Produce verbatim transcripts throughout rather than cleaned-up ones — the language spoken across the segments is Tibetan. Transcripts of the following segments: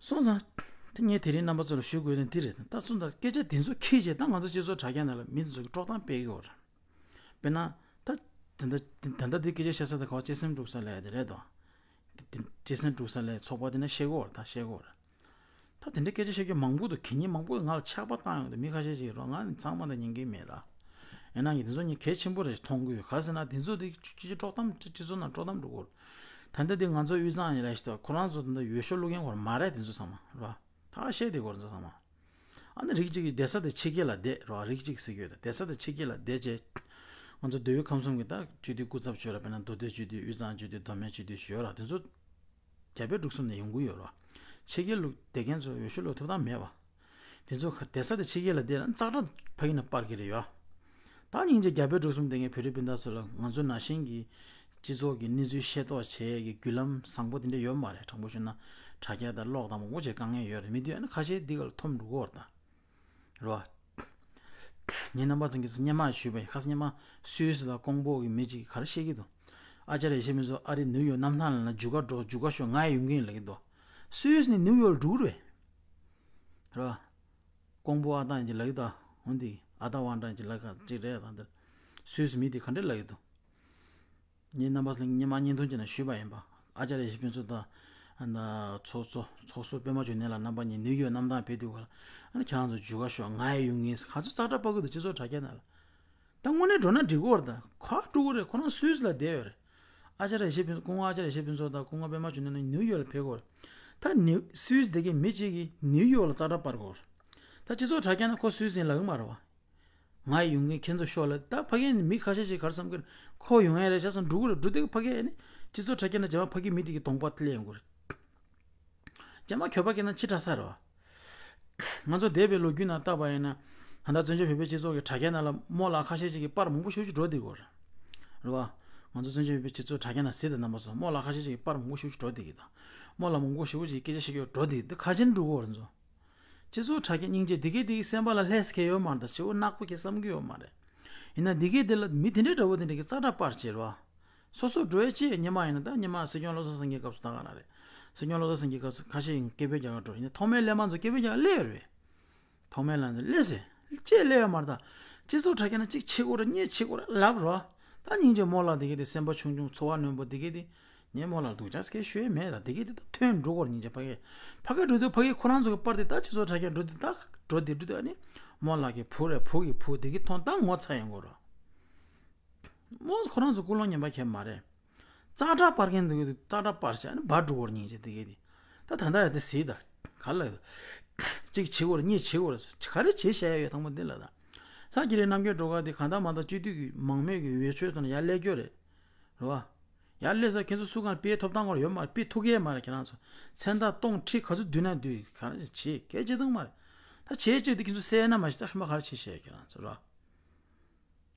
སོང་ཙང་། དེ་ངས་དེ་རིང་རྣམ་པ་ཚོ་ལ་ཞུ་དགོས་དོན་འདི་རེད། ད་སོང་ཙང་སྐད་ཆ་འདི་ཚོ་ཁྱེར་བྱས་ད་ང་ཚོ་སྤྱི་ཚོགས་དྲ་རྒྱ་ནང་ལ་མི་འདི་ཚོ་གི་དཀྲོག་གཏམ་སྤེལ་གི་ཡོད་རེད། དཔེར་ན། ད། དེ་འདྲ་དེ་འདྲ་དེ་སྐད་ཆ་བཤད་ས་དེ་ག་བ་གཅེས་སེམས་སྒྲུག་ས་ལས་དེ་རེད་དོ། དེ་དེ་གཅེས་སེམས་སྒྲུག་ས་ལས་ཚོགས་པ་དེ་ན་བཤད་གི་ཡོད་རེད། ད་བཤད་གི་ཡོད་རེད། ད་དེ་འདྲ་སྐད་ཆ་བཤད་རྒྱུ་མང་པོ་འདུག་གད་སྙིགས་མང་པོ་ང་ལ་ཆགས་པ་བཏང་ཡོང་དུས་མི་ཁ་ཤས་ཤིག་རོགས་ང་ནི་ཚང་མ་ད་ཉན་གི་མེད་ར། ཡིན་ན་ཡང་དེ་ཚོ་ངས་གལ་ཆེན་པོ་རེད་མཐོང་གི་ཡོད། ག་ཟེར་ན་དེ་ཚོ་དེ་སྤྱི་སྤྱི་དཀྲོག་གཏམ་སྤྱི་ཚོགས་ནང་དཀྲོག་གཏམ་འགྲོ་གི་ཡོད། ད་ལྟ་དེ་ང་ཚོ་དབུས་གཙང་ཡིན་ལ་ཞིག་ད་ཁོ་རང་ཚོ་ད་ལྟ་འོས་ཤོག་བླུག་མཁན་ཁོ་རང་མ་རེད། དེ་ཚོ་ཚང་མ་ར། ད་བཤད་དེ་ཁོ་རང་ཚོ་ཚང་མ། ཨ་ནི་རིགས་གཅིག་གིས་བསྡད་ས་དེ་ཕྱི་རྒྱལ་ལ་བསྡད་རོགས། རིགས་གཅིག་ཟེར་གྱི་ཡོད་དེ་བསྡད་ས་དེ་ཕྱི་རྒྱལ་ལ་བསྡད་རྗེས། ང་ཚོ་མདོ་དབུས་ཁམས་གསུམ་གྱི་ད་སྤྱི་འཐུས་སྐུ་ཚབ་ཆོས་ལ་དཔེར་ན་མདོ་སྟོད་སྤྱི་འཐུས། དབུས་གཙང་སྤྱི་འཐུས། མདོ་སྨད་སྤྱི་འཐུས་ཞུ་ཡོད་ར། དེ་ཚོ་རྒྱ་བལ་འབྲུག་གསུམ་ནས་ཡོང་གི་ཡོད་ར། ཕྱི་རྒྱལ་ལ་བསྡད་མཁན་ཚོ་འོས་ཤོག་བླུག་ཐུབ་ཐང་མེད་པ། དེ་ཚོ་བསྡད་ས་དེ་ཕྱི་རྒྱལ་ལ་བསྡད་ན་ཙག་སྒྲ་ཕ་གི་ནས་སྤར་གི་རེད་ཡོད། ད་སྙིང་རྗེ་རྒྱ་བལ་འབྲུག་གསུམ་བསྡད་མཁན་བོད་རིགས་སྤུན་ཟླ་ཚོ་ལ་ང་ཚོ་ནང་བཞིན་གྱི་སྤྱི་ཚོགས་ཀྱི་གནས་ཚུལ་ཤེས་རྟོགས་བྱེད་ཡས་ཀྱི་བརྒྱུད་ལམ་བཟང་པོ་དེ་འདྲ་ཡོད་མ་རེད། དྲང་པོ་ཞུས་ན་དྲ་རྒྱ་དང་གློག་དང་མང་པོ་ཅིག་དཀའ་ངལ་ཡོད་རེད། མི་དེ་ཨ་ནི་ཁ་ཤས་འདི་ག་ལ་འཐོམ་འགྲོ་གི་ཡོད་རེད་ད། རེད་བ། ངས་རྣམ་པ་ཚོ་གིས་སྔོན་མ་ཞུས་པ་ཡིན། ཁ་སང་སྔོན་མ་སུད་སི་ལ་ཀོང་པོ་གི་མི་གཅིག་གིས་ག་རེ་བཤད་ཀྱི་འདུག་ཨ་ཅར་ཡ་ཡེ་ཤེས་ཕུན་ཚོགས་ཨ་རི་ནིའུ་ཡོག་གནམ་ཐང་ལ་ན་རྒྱུག་ག་འགྲོ། རྒྱུག་ག་ཤོག་ང་ཡི་ཡོང་གི་ཡིན་ལབ་ཀྱི་འདུག་སུད་སི་ནས་ནིའུ་ཡོག་ལ་འགྲོ་གི་རེད། རེད་བ། ཀོང་པོ་ཨ་ཏང་གི་ལབ་ཀྱི་འདུག་འོན་ཏེ་ཨ་ཏ་ཝང་ཀྲང་གི་ལབ་ཁ་གཅིག་རེད། ད་འདིར་སུད་སི་མི་དེ་ག་འདྲ་ལབ་ཀྱི་འདུག་ངས་རྣམ་པ་ཚོ་ལ་སྔོན་མ་བརྙན་ཐུང་ཅིག་ནང་ཞུས་པ་ཡིན་པ། ཨ་ཅར་ཡེ་ཤེས་ཕུན་ཚོགས་དང་། ཨ་ན་ཚོགས་གཙོ་ཚོགས་ཟུར་པད་མ་འབྱུང་གནས་ལགས་རྣམ་པ་གཉིས་ནིའུ་ཡོག་གནམ་ཐང་ཕེབས་དུས་ག་ལ། ཨ་ནི་ཁྱེད་རང་ཚོ་རྒྱུག་ག་ཤོག་ང་ཡི་ཡོང་གི་ཡིན་ཟེར་ག་ཚོད་ཙག་སྒྲ་སྤར་གི་འདུག་སྤྱི་ཚོགས་དྲ་རྒྱ་ནང་ལ། ད་དངོས་གནས་འགྲོ་ན་འགྲིག་གི་རེད། ད་ག་འགྲོ་གི་རེད། ཁོ་རང་སུད་སི་ལ་བསྡད་ཡོད་རེད། ཨ་ཅར་ཡེ་ཤེས་ཕུན་སྐུ་ངོ་ཨ་ཅར་ཡེ་ཤེས་ཕུན་ཚོགས་དང་སྐུ་ངོ་པད་མ་འབྱུང་གནས་རྣམ་གཉིས་ནིའུ་ཡོག་ལ་ཕེབས་ཀྱི་ཡོད་རེད། ད་ནིའུ་སུད་སི་བསྡད་མཁན་མི་གཅིག་གིས་ནིའུ་ཡོག་ལ་ཙག་སྒྲ་སྤར་གི་ཡོད་རེད། ད་སྤྱི་ཚོགས་དྲ་རྒྱ་ནང་ཁོ་སུད་སི་ཡིན་ལབ་ཀྱི་མ་རེད་བ། ང་ཡི་ཡོང་གི་ཁྱེད་ཚོ་ཤོག་ལ། ད་ཕ་གིའི་མི་ཁ་ཤས་ཤིག་ག་རེ་བསམ་གི་རེད། ཁོ་ཡོང་ཡ་རེད་ཤག་བསམ་འགྲོ་གི་རེད། འགྲོ་དུས་ཕ་གི་ཨ་ནི་སྤྱི་ཚོགས་དྲ་རྒྱ་ནང་རྗེས་མ་ཕ་གི་མི་དེ་གི་གདོང་པ་དེ་ལ་ཡོང་གི་རེད། རྗེས་མ་ཁྱོད་ཕ་གི་ནང་ཕྱི་དྲགས་ས་རེད་བ། ང་ཚོ་འདས་པའི་ལོ་རྒྱུས་ནང་བལྟས་པ་ཡིན་ན། ད་ལྟ་བཙན་བྱོལ་བོད་པའི་སྤྱི་ཚོགས་ཀྱི་དྲ་རྒྱ་ནང་ལ་རྨོ་ལགས་ཁ་ཤས་ཤིག་གིས་པར་མང་པོ་ཞེ་པོ་ཅིག་འགྲོ་བསྡད་ཀྱི་ཡོད་རེད། རེད་བ། ང་ཚོ་བཙན་བྱོལ་བོད་པའི་སྤྱི་ཚོགས་དྲ་རྒྱ་ནང་གཟིགས་དང་རྣམ་པ་ཚོ། རྨོ་ལགས་ཁ་ཤས་ཤིག་གིས་པར་མང་པོ་ཞེ་པོ་ཅིག་འགྲོ་བསྡད་ཀྱི་ད། རྨོ་ལགས་མང་པོ་ཞེ་པོ་ཅིག་སྐད་ཆ་བཤད་ཀྱི་འགྲོ་བསྡད་ཀྱི་འདུག་ག་བྱས་ནས་འགྲོ་གི་ཡོད་རེད་ཚོ། སྤྱི་ཚོགས་དྲ་རྒྱ་སྙིང་རྗེ་འདི་གས་འདི་གས་སེམས་པ་ལ་ལྷས་ཁེལ་ཡོད་མ་རེད། ད་ཞེ་པོ་ནག་པོ་གས་བསམ་གྱི་ཡོད་མ་རེད། ཡིན་ན་འདི་གས་འདི་ལ་མི་དེ་འདྲའི་འདྲ་བོ་དེ་འདྲ་གིས་ཙག་སྒྲ་སྤར་བྱས་རོ། སོ་སོ་འགྲོ་ཡ་ཅི་ཡ་སྔོན་མ་ཡིན་ན། ད་སྔོན་མ་སྲིད་སྐྱོང་བློ་བཟང་སེང་གེའི་སྐབས་སུ་ད་ག་ན་རེད། སྲིད་སྐྱོང་བློ་བཟང་སེང་གེའི་སྐབས་སུ་ཁ་ཤས་ཡིན་སྐད་འབོད་རྒྱག་ག་འགྲོ། ཡིན་ན་ཐོག་མའི་སླེབས་མ་ཚོ་སྐད་འབོད་རྒྱག་ག་སླེབས་ཡོད་རེད། ཐོག་མའི་ལམ་དུ་སླེབས་ཟེར། ཅེས་སླེབས་ཡོད་མ་རེད་ད། སྤྱི་ཚོགས་དྲ་རྒྱ་ན་གཅིག་བྱེད་དགོས་རེད། གཉིས་བྱེད་དགོས་རེད་ལབ་རོ། ད་སྙིང་རྗེ་རྨོ་ལགས་དེ་གས་དེ་སེམས་པ་ཆུང་ཆུང་ཚོར་བ་རྣོན་པོ་དེ་གས་དེ། ངས་རྨོ་ལགས་སྡུག་ཅག་སྐད་ཤོད་ཡས་མེད་ད། དེ་གས་དེ་ད་ཐོན་འགྲོ་དགོས་རེད། སྙིང་རྗེ་ཕ་གས། ཕ་གས་འགྲོ་དུས་ཕ་གས་ཁོ་རང་ཚོ་གི་པར་དེ་ད་སྤྱི་ཚོགས་དྲ་རྒྱ་འགྲོ་དུས་ད་འགྲོ་དེ་འགྲོ་དུས་ཨ་ནི། རྨོ་ལགས་ཀྱི་བུ་རེད། བུ་གི་བུ་དེ་གས་མཐོང་ད་ངོ་ཚ་ཡོང་གི་རོ། རྨོ་ཁོ་རང་ཚོ་ཀུན་སློང་ངན་པ་མཁན་མ་རེད། ཙག་སྒྲ་སྤར་མཁན་འདུག་གི་འདུག་ཙག་སྒྲ་སྤར་བྱས་ནས་འབར་འགྲོ་བར་སྙིང་རྗེ་དེ་གས་དེ། ད་ད་ལྟ་ཡ་དེ་གཟིགས་ད། ག་ལ། གཅིག་བྱེད་དགོས་རེད། གཉིས་བྱེད་དགོས་རེད། ག་རེ་བྱེད་བྱས་ཡ་ཡོད་དང་པོ་འདི་ལ་ད། ལྷ་རྒྱ་རི་རྣམ་རྒྱལ་སྒྲོལ་དཀར་དེ་གང་ལྟར་མ་ལྟར་སྤྱི་འཐུས་ཀྱི་མང་མོས་ཀྱི་འོས་ཆོས་ཐོག་ནས་ཡར་སླེབས་རྒྱུ་རེད། རེད་བ། ཡར་སླེབས་ས་ཁྱེད་ཚོ་སུ་གང་དཔེ་ཐོབ་ཐང་སྐོར་ཡོད་མ་རེད། དཔེ་ཐུག་གི་མ་རེད་ཁྱེད་རང་ཚོ། མཚན་རྟགས་སྟོང་ཁྲི་ག་ཚོད་བསྡུས་ན་བསྡུས་ག་རེ་བྱེད་སྐད་ཆ་དང་མ་རེད། ད་བྱེད་ཅིག་དེ་ཁྱེད་ཚོ་སེ་ན་མ་ཤེས་ད་ཧ་མ་ག་རེ་བྱེད་བཤད་ཁྱེད་རང་ཚོ་རེད་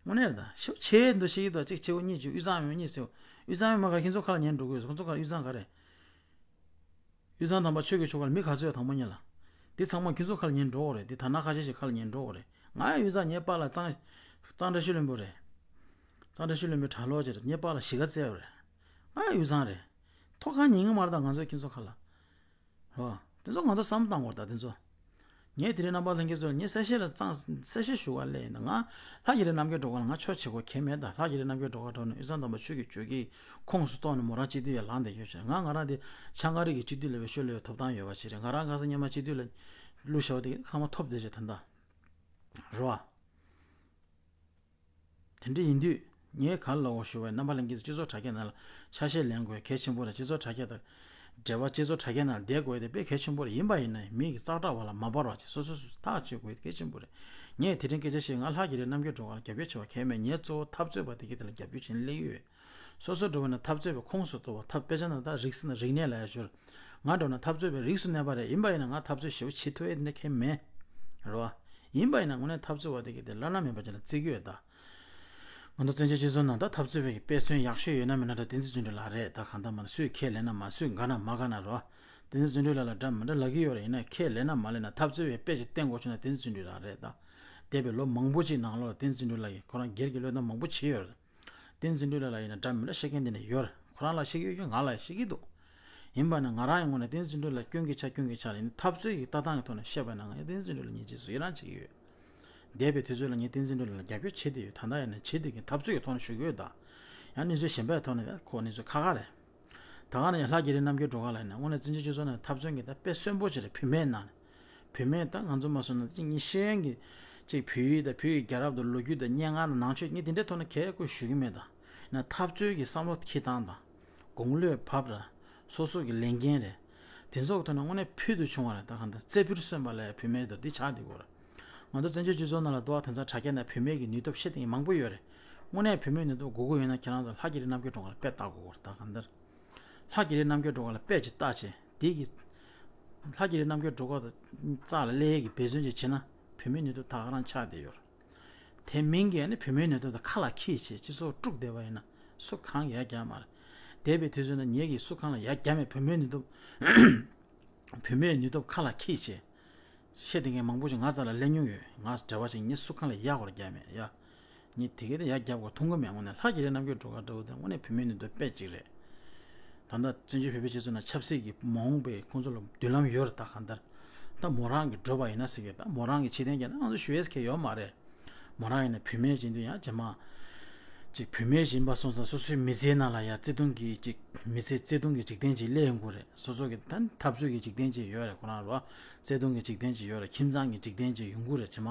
བ། དངོས་གནས་རེད་ད། ཤོག་ཆེ་འདུ་ཤེས་ཀྱི་འདུག་གཅིག་བྱེད་དགོས། གཉིས་བྱེད་དགོས། དབུས་གཙང་མི་གཉིས་ཟེར། དབུས་གཙང་མི་མ་ག་ཁྱེད་ཚོ་ཁ་ལ་ཉན་འགྲོ་དགོས། ཁོ་ཚོ་ཁ་ལ་དབུས་གཙང་ག་རེད། དབུས་གཙང་དམ་པ་ཆོས་ཀྱི་ཆོ་ག་ལ་མི་ག་ཚོད་ཡོད་དང་པོ་ཉན་ལ། འདི་ཚང་མ་ཁྱེད་ཚོ་ཁ་ལ་ཉན་འགྲོ་དགོས་རེད། འདི་ད་ན་ཁ་ཤས་ཤིག་ཁ་ལ་ཉན་འགྲོ་དགོས་རེད། ང་ཡ་དབུས་གཙང་ངའི་པཱ་ལགས་གཙང་གཙང་བཀྲ་ཤིས་ལྷུན་པོ་རེད། གཙང་བཀྲ་ཤིས་ལྷུན་པོའི་གྲྭ་ལོག་ཅིག་རེད། ངའི་པཱ་ལགས་གཞིས་ཀ་རྩེ་བ་རེད། ང་ཡ་དབུས་གཙང་རེད། ཐོག་ཁ་ཉན་གི་མ་རེད་ད་ང་ཚོ་ཁྱེད་ཚོ་ཁ་ལ། ཧོ། དེ་ཚོ་ང་ཚོ་བསམ་བློ་བཏང་དགོས་རེད་ད་དེ་ཚོ། ངས་དེ་རིང་རྣམ་པ་ལྷན་རྒྱས་ཚོ་ལ་ངས་གསལ་བཤད་ལ་གཙང་གསལ་བཤད་ཞུ་བ་ལས་ཡིན་ད། ང་ལྷ་རྒྱ་རི་རྣམ་རྒྱལ་སྒྲོལ་དཀར་ལ་ང་ཕྱོགས་བྱེད་དགོས་གལ་མེད་ད། ལྷ་རྒྱ་རི་རྣམ་རྒྱལ་སྒྲོལ་དཀར་གྲོངས་ནས་དབུས་གཙང་དམ་པ་ཆོས་ཀྱི་ཆོས་ཀྱི་ཁོངས་སུ་གཏོགས་ནས་མོ་རང་སྤྱི་འཐུས་ཡར་ལངས་བསྡད་ཡོད་ཅེས། ང་ང་རང་དེ་ཆང་ཁ་རིགས་ཀྱི་སྤྱི་འཐུས་ལ་བའི་ཤོད་ལ་ཡོད་ཐོབ་ཐང་ཡོད་པ་ཞིག་རེད། ང་རང་ཁ་སང་སྔོན་མ་སྤྱི་འཐུས་ལ་བླུགས་བཞག་པ་དེ་ཚང་མ་ཐོབ་བསྡད་ཅེས་ད་ལྟ་རེད་བ། དེ་འདྲ་ཡིན་དུས། ངས་ག་རེ་ལབ་དགོས་ཞུ་བ་ཡིན། རྣམ་པ་ལྷན་རྒྱས་ཚོ་སྤྱི་ཚོགས་དྲ་རྒྱ་ནང་ལ་ཆ་ཤས་ལེན་དགོས་གལ་ཆེན་པོ་རེད། སྤྱི་ཚོགས་དྲ་རྒྱ་དང་འབྲེལ་བ། སྤྱི་ཚོགས་དྲ་རྒྱ་ནང་བསྡད་དགོས་དེ་དཔེ་གལ་ཆེན་པོ་རེད། ཡིན་པ་ཡིན་ན་མི་གི་ཙག་སྒྲ་བར་ལ་མ་འབར་བ་བྱས་སོ་སོ་སོ་སོ་ཐག་གཅོད་དགོས་གལ་ཆེན་པོ་རེད། ངས་དེ་རིང་སྐད་ཆ་བཤད། ང་ལྷ་རྒྱ་རི་རྣམ་རྒྱལ་སྒྲོལ་དཀར་ལ་རྒྱབ་སྐྱོར་བྱེད་པ་གལ་མེད། ངའི་གཙོ་བོ་འཐབ་རྩོད་པ་དེ་གའི་དེ་ལ་རྒྱབ་སྐྱོར་བྱེད་ནས་སླེབས་ཀྱི་ཡོད། སོ་སོ་འགྲོ་བ་ན་འཐབ་རྩོད་པའི་ཁོངས་སུ་གཏོགས་པ། འཐབ་དཔེ་ཆ་ནང་ད་རིགས་སུ་ན་རིག་གནས་ལ་ཡ་ཞོར། ང་འགྲོ་ན་འཐབ་རྩོད་པའི་རིགས་སུ་གནས་པ་རེད། ཡིན་པ་ཡིན་ན་ང་འཐབ་རྩོད་ཞེ་པོ་བྱེད་ཐུབ་ཡས་དེ་འདྲ་གང་ཡང་མེད། རེད་བ། ཡིན་པ་ཡིན་ན་དངོས་གནས་འཐབ་རྩོད་པ་དེ་གའི་དེ་བླ་ན་མེད་པ་ཅིག་ལ་བརྩི་གི་ཡོད་ད། ང་ཚོ་བཙན་བྱོལ་སྤྱི་ཚོགས་ནང་ད་འཐབ་རྩོད་པའི་དཔེ་མཚོན་ཡག་ཤོས་ཡོད་ན་མེད་ན་ད་བསྟན་འཛིན་བརྩོན་འགྲུས་ལགས་རེད། ད་གང་ལྟར་མ་ན་སུས་ཁས་ལེན་ན་མ། སུས་དགའ་ན་མ་དགའ་ན་རེད་བ། བསྟན་འཛིན་བརྩོན་འགྲུས་ལགས་ལ་འདྲ་མི་འདྲ་ལབ་ཀྱི་ཡོད་རེད། ཡིན་ན་ཁས་ལེན་ན་མ་ལེན་ན་འཐབ་རྩོད་པའི་དཔེ་ཅིག་བསྟན་དགོས་བྱུང་ན་བསྟན་འཛིན་བརྩོན་འགྲུས་ལགས་རེད་ད། འདས་པའི་ལོ་མང་པོ་ཅིག་ནང་ལོགས་ལ་བསྟན་འཛིན་བརྩོན་འགྲུས་ལགས་ཀྱིས་ཁོ་རང་སྒེར་གྱི་བློས་གཏོང་མང་པོ་བྱས་ཡོད་རེད། བསྟན་འཛིན་བརྩོན་འགྲུས་ལགས་ལ་ཡིན་ན་འདྲ་མི་འདྲ་བཤད་མཁན་དེ་འདྲ་ཡོད་རེད། ཁོ་རང་ལ་བཤད་ཀྱི་ཡོད་ཀྱི་ང་ལ་བཤད་ཀྱི་འདུག་ཡིན་པ་ན་ང་རང་ཡི་ངོས་ནས་བསྟན་འཛིན་སྒྲོལ་ལ་སྐྱོན་གྱི་ཆ་སྐྱོན་གྱི་ཆ་ལ་ཡིན་ན་འཐབ་རྩོད་ཀྱི་ལྟ་སྟངས་ཀྱི་ཐོག་ནས་བཤད་པ་ན་ང་ཡང་བསྟན་འཛིན་སྒྲོལ་ལ་ཉེས་ཆད་བཟོ་ཡི་རང་བྱེད་ཀྱི་ཡོད། འདས་པའི་དུས་ཚོད་ལ་ངས་བསྟན་འཛིན་སྒྲོལ་ལ་རྒྱབ་སྐྱོར་བྱེད་བསྡད་ཡོད། ད་ལྟ་ཡང་ན་བྱེད་བསྡད་ཀྱི་འཐབ་རྩོད་ཀྱི་ཐོག་ནས་ཞུ་གི་ཡོད་ད། ཡང་གནས་ཚུལ་གཞན་པའི་ཐོག་ནས་ཁོ་གནས་ཚུལ་ཁག་ཁག་རེད། ད་ག་ནས་ཡང་ལྷ་རྒྱ་རི་རྣམ་རྒྱལ་སྒྲོལ་དཀར་ལ་ཡིན་ན་དངོས་གནས་བཙན་བྱོལ་སྤྱི་ཚོགས་ནང་འཐབ་རྩོད་ཀྱི་ད་དཔེ་གསོན་པོ་ཅིག་རེད། བུད་མེད་ནང་ནས། བུད་མེད་ད་ང་ཚོ་མ་སོང་ན་ཅིག་ངས་ཤེས་ཡོན་གྱི་ཅིག་བོད་ཡིག་དང་བོད་ཀྱི་རྒྱལ་རབས་དང་ལོ་རྒྱུས་དང་སྙན་ངག་དང་ནང་ཆོས་ངས་དེ་འདྲའི་ཐོག་ནས་གས་སྐོར་ཞུ་གི་མེད་ད། ཡིན་ན་འཐབ་རྩོད་ཀྱི་བསམ་བློ་འཁྱེར་སྟངས་དང་། དགུང་ལོས་བབས་ར། སོ་སོ་གི་ལས་འགན་རེད། དེ་ཚོ་གི་ཐོག་ནས་དངོས་གནས་ཕུལ་དུ་བྱུང་བ་རེད། ད་གང་ལྟར་རྩེ་ཕུད་སོན་པ་ལ་ཡང་བུད་མེད་དང་འདི་ཆགས་བསྡད་ཡོད་རེད། ང་ཚོ་བཙན་བྱོལ་སྤྱི་ཚོགས་ནང་ལ་འདུག་བ། དེང་སང་དྲ་རྒྱ་ནང་བུད་མེད་ཀྱི་ནུས་སྟོབས་བཤད་མཁན་མང་པོ་ཡོད་རེད། དངོས་གནས་བུད་མེད་ནུས་སྟོབས་དགོས་ཀྱི་ཡོད་ན་ཁྱེད་རང་ཚོ་ལྷ་རྒྱ་རི་རྣམ་རྒྱལ་སྒྲོལ་དཀར་ལ་དཔེ་བལྟ་དགོས་ཀྱི་རེད། ད་གང་ལྟར། ལྷ་རྒྱ་རི་རྣམ་རྒྱལ་སྒྲོལ་དཀར་ལ་དཔེ་ཅིག་བལྟ་བྱས་དེ་གི། ལྷ་རྒྱ་རི་རྣམ་རྒྱལ་སྒྲོལ་དཀར་དང་རྩ་ལ་སླེབས་ཡས་ཀྱི་འབད་བརྩོན་ཅིག་བྱས་ན་བུད་མེད་ནུས་སྟོབས་ད་ག་རང་ཆགས་བསྡད་ཡོད་རེད། དེ་མིན་གྱི་ཨ་ནི་བུད་མེད་ནུས་སྟོབས་དང་ཁ་ལ་འཁྱེར་བྱས་སྤྱི་ཚོགས་དཀྲུགས་བསྡད་པ་ཡིན་ན་སུ་གང་གིས་ཡར་རྒྱག་མ་རེད། འདས་པའི་དུས་ཚོད་ནང་ངེད་ཀྱིས་སུ་གང་ལ་ཡར་རྒྱག་མེད། བུད་མེད་ནུས་སྟོབས། བུད་མེད་ནུས་སྟོབས་ཁ་ལ་འཁྱེར་བྱས། བཤད་བསྡད་མཁན་མང་པོ་ཞིག་ང་རྩ་ལ་སླེབས་མྱོང་ཡོད། ང་འབྲེལ་བ་ཞིག་ངས་སུ་གང་ལ་ཡར་སྐོར་རྒྱག་མེད་ཡ། ངས་དེ་ག་དེ་ཡར་རྒྱབ་དགོས་མཐོང་གི་མེད། དངོས་གནས་ལྷ་རྒྱ་རི་རྣམ་རྒྱལ་སྒྲོལ་དཀར་འདྲ་བོ་དེ་དངོས་གནས་བུད་མེད་ནུས་སྟོབས་དཔེ་ཅིག་རེད། ད་ལྟ་བཙན་བྱོལ་བོད་པའི་སྤྱི་ཚོགས་ནང་ཆབ་སྲིད་ཀྱི་མ་འོངས་པའི་ཁོང་ཚོ་ལ་མདུན་ལམ་ཡོད་རེད། ད་གང་ལྟར། ད་མོ་རང་གི་བགྲོད་པ་ཡིན་ན་ཟེར་གི། ད་མོ་རང་གི་ཕྱི་རྟེན་རྒྱག་ན་ང་ཚོ་ཞུ་ཡས་མཁན་ཡོད་མ་རེད། མོ་རང་ཡིན་ན་བུད་མེད་ཡིན་དུས་ཡང་རྗེས་མ། ཅིག་བུད་མེད་ཡིན་པ་སོང་ཙང་སོ་སོའི་མི་ཚེའི་ནང་ལ་ཡང་བརྩེ་དུང་གི་ཅིག་མི་ཚེ་བརྩེ་དུང་གི་འཇིག་རྟེན་ཅིག་སླེབས་ཡོང་གི་རེད། སོ་སོ་གི་ད་འཐབ་རྩོད་ཀྱི་འཇིག་རྟེན་ཅིག་ཡོད་རེད། ཁོ་རང་རོ། བརྩེ་དུང་གི་འཇིག་རྟེན་ཅིག་ཡོད་རེད། ཁྱིམ་ཚང་གི་འཇིག་རྟེན་ཅིག་ཡོང་གི་རེད། རྗེས་མ་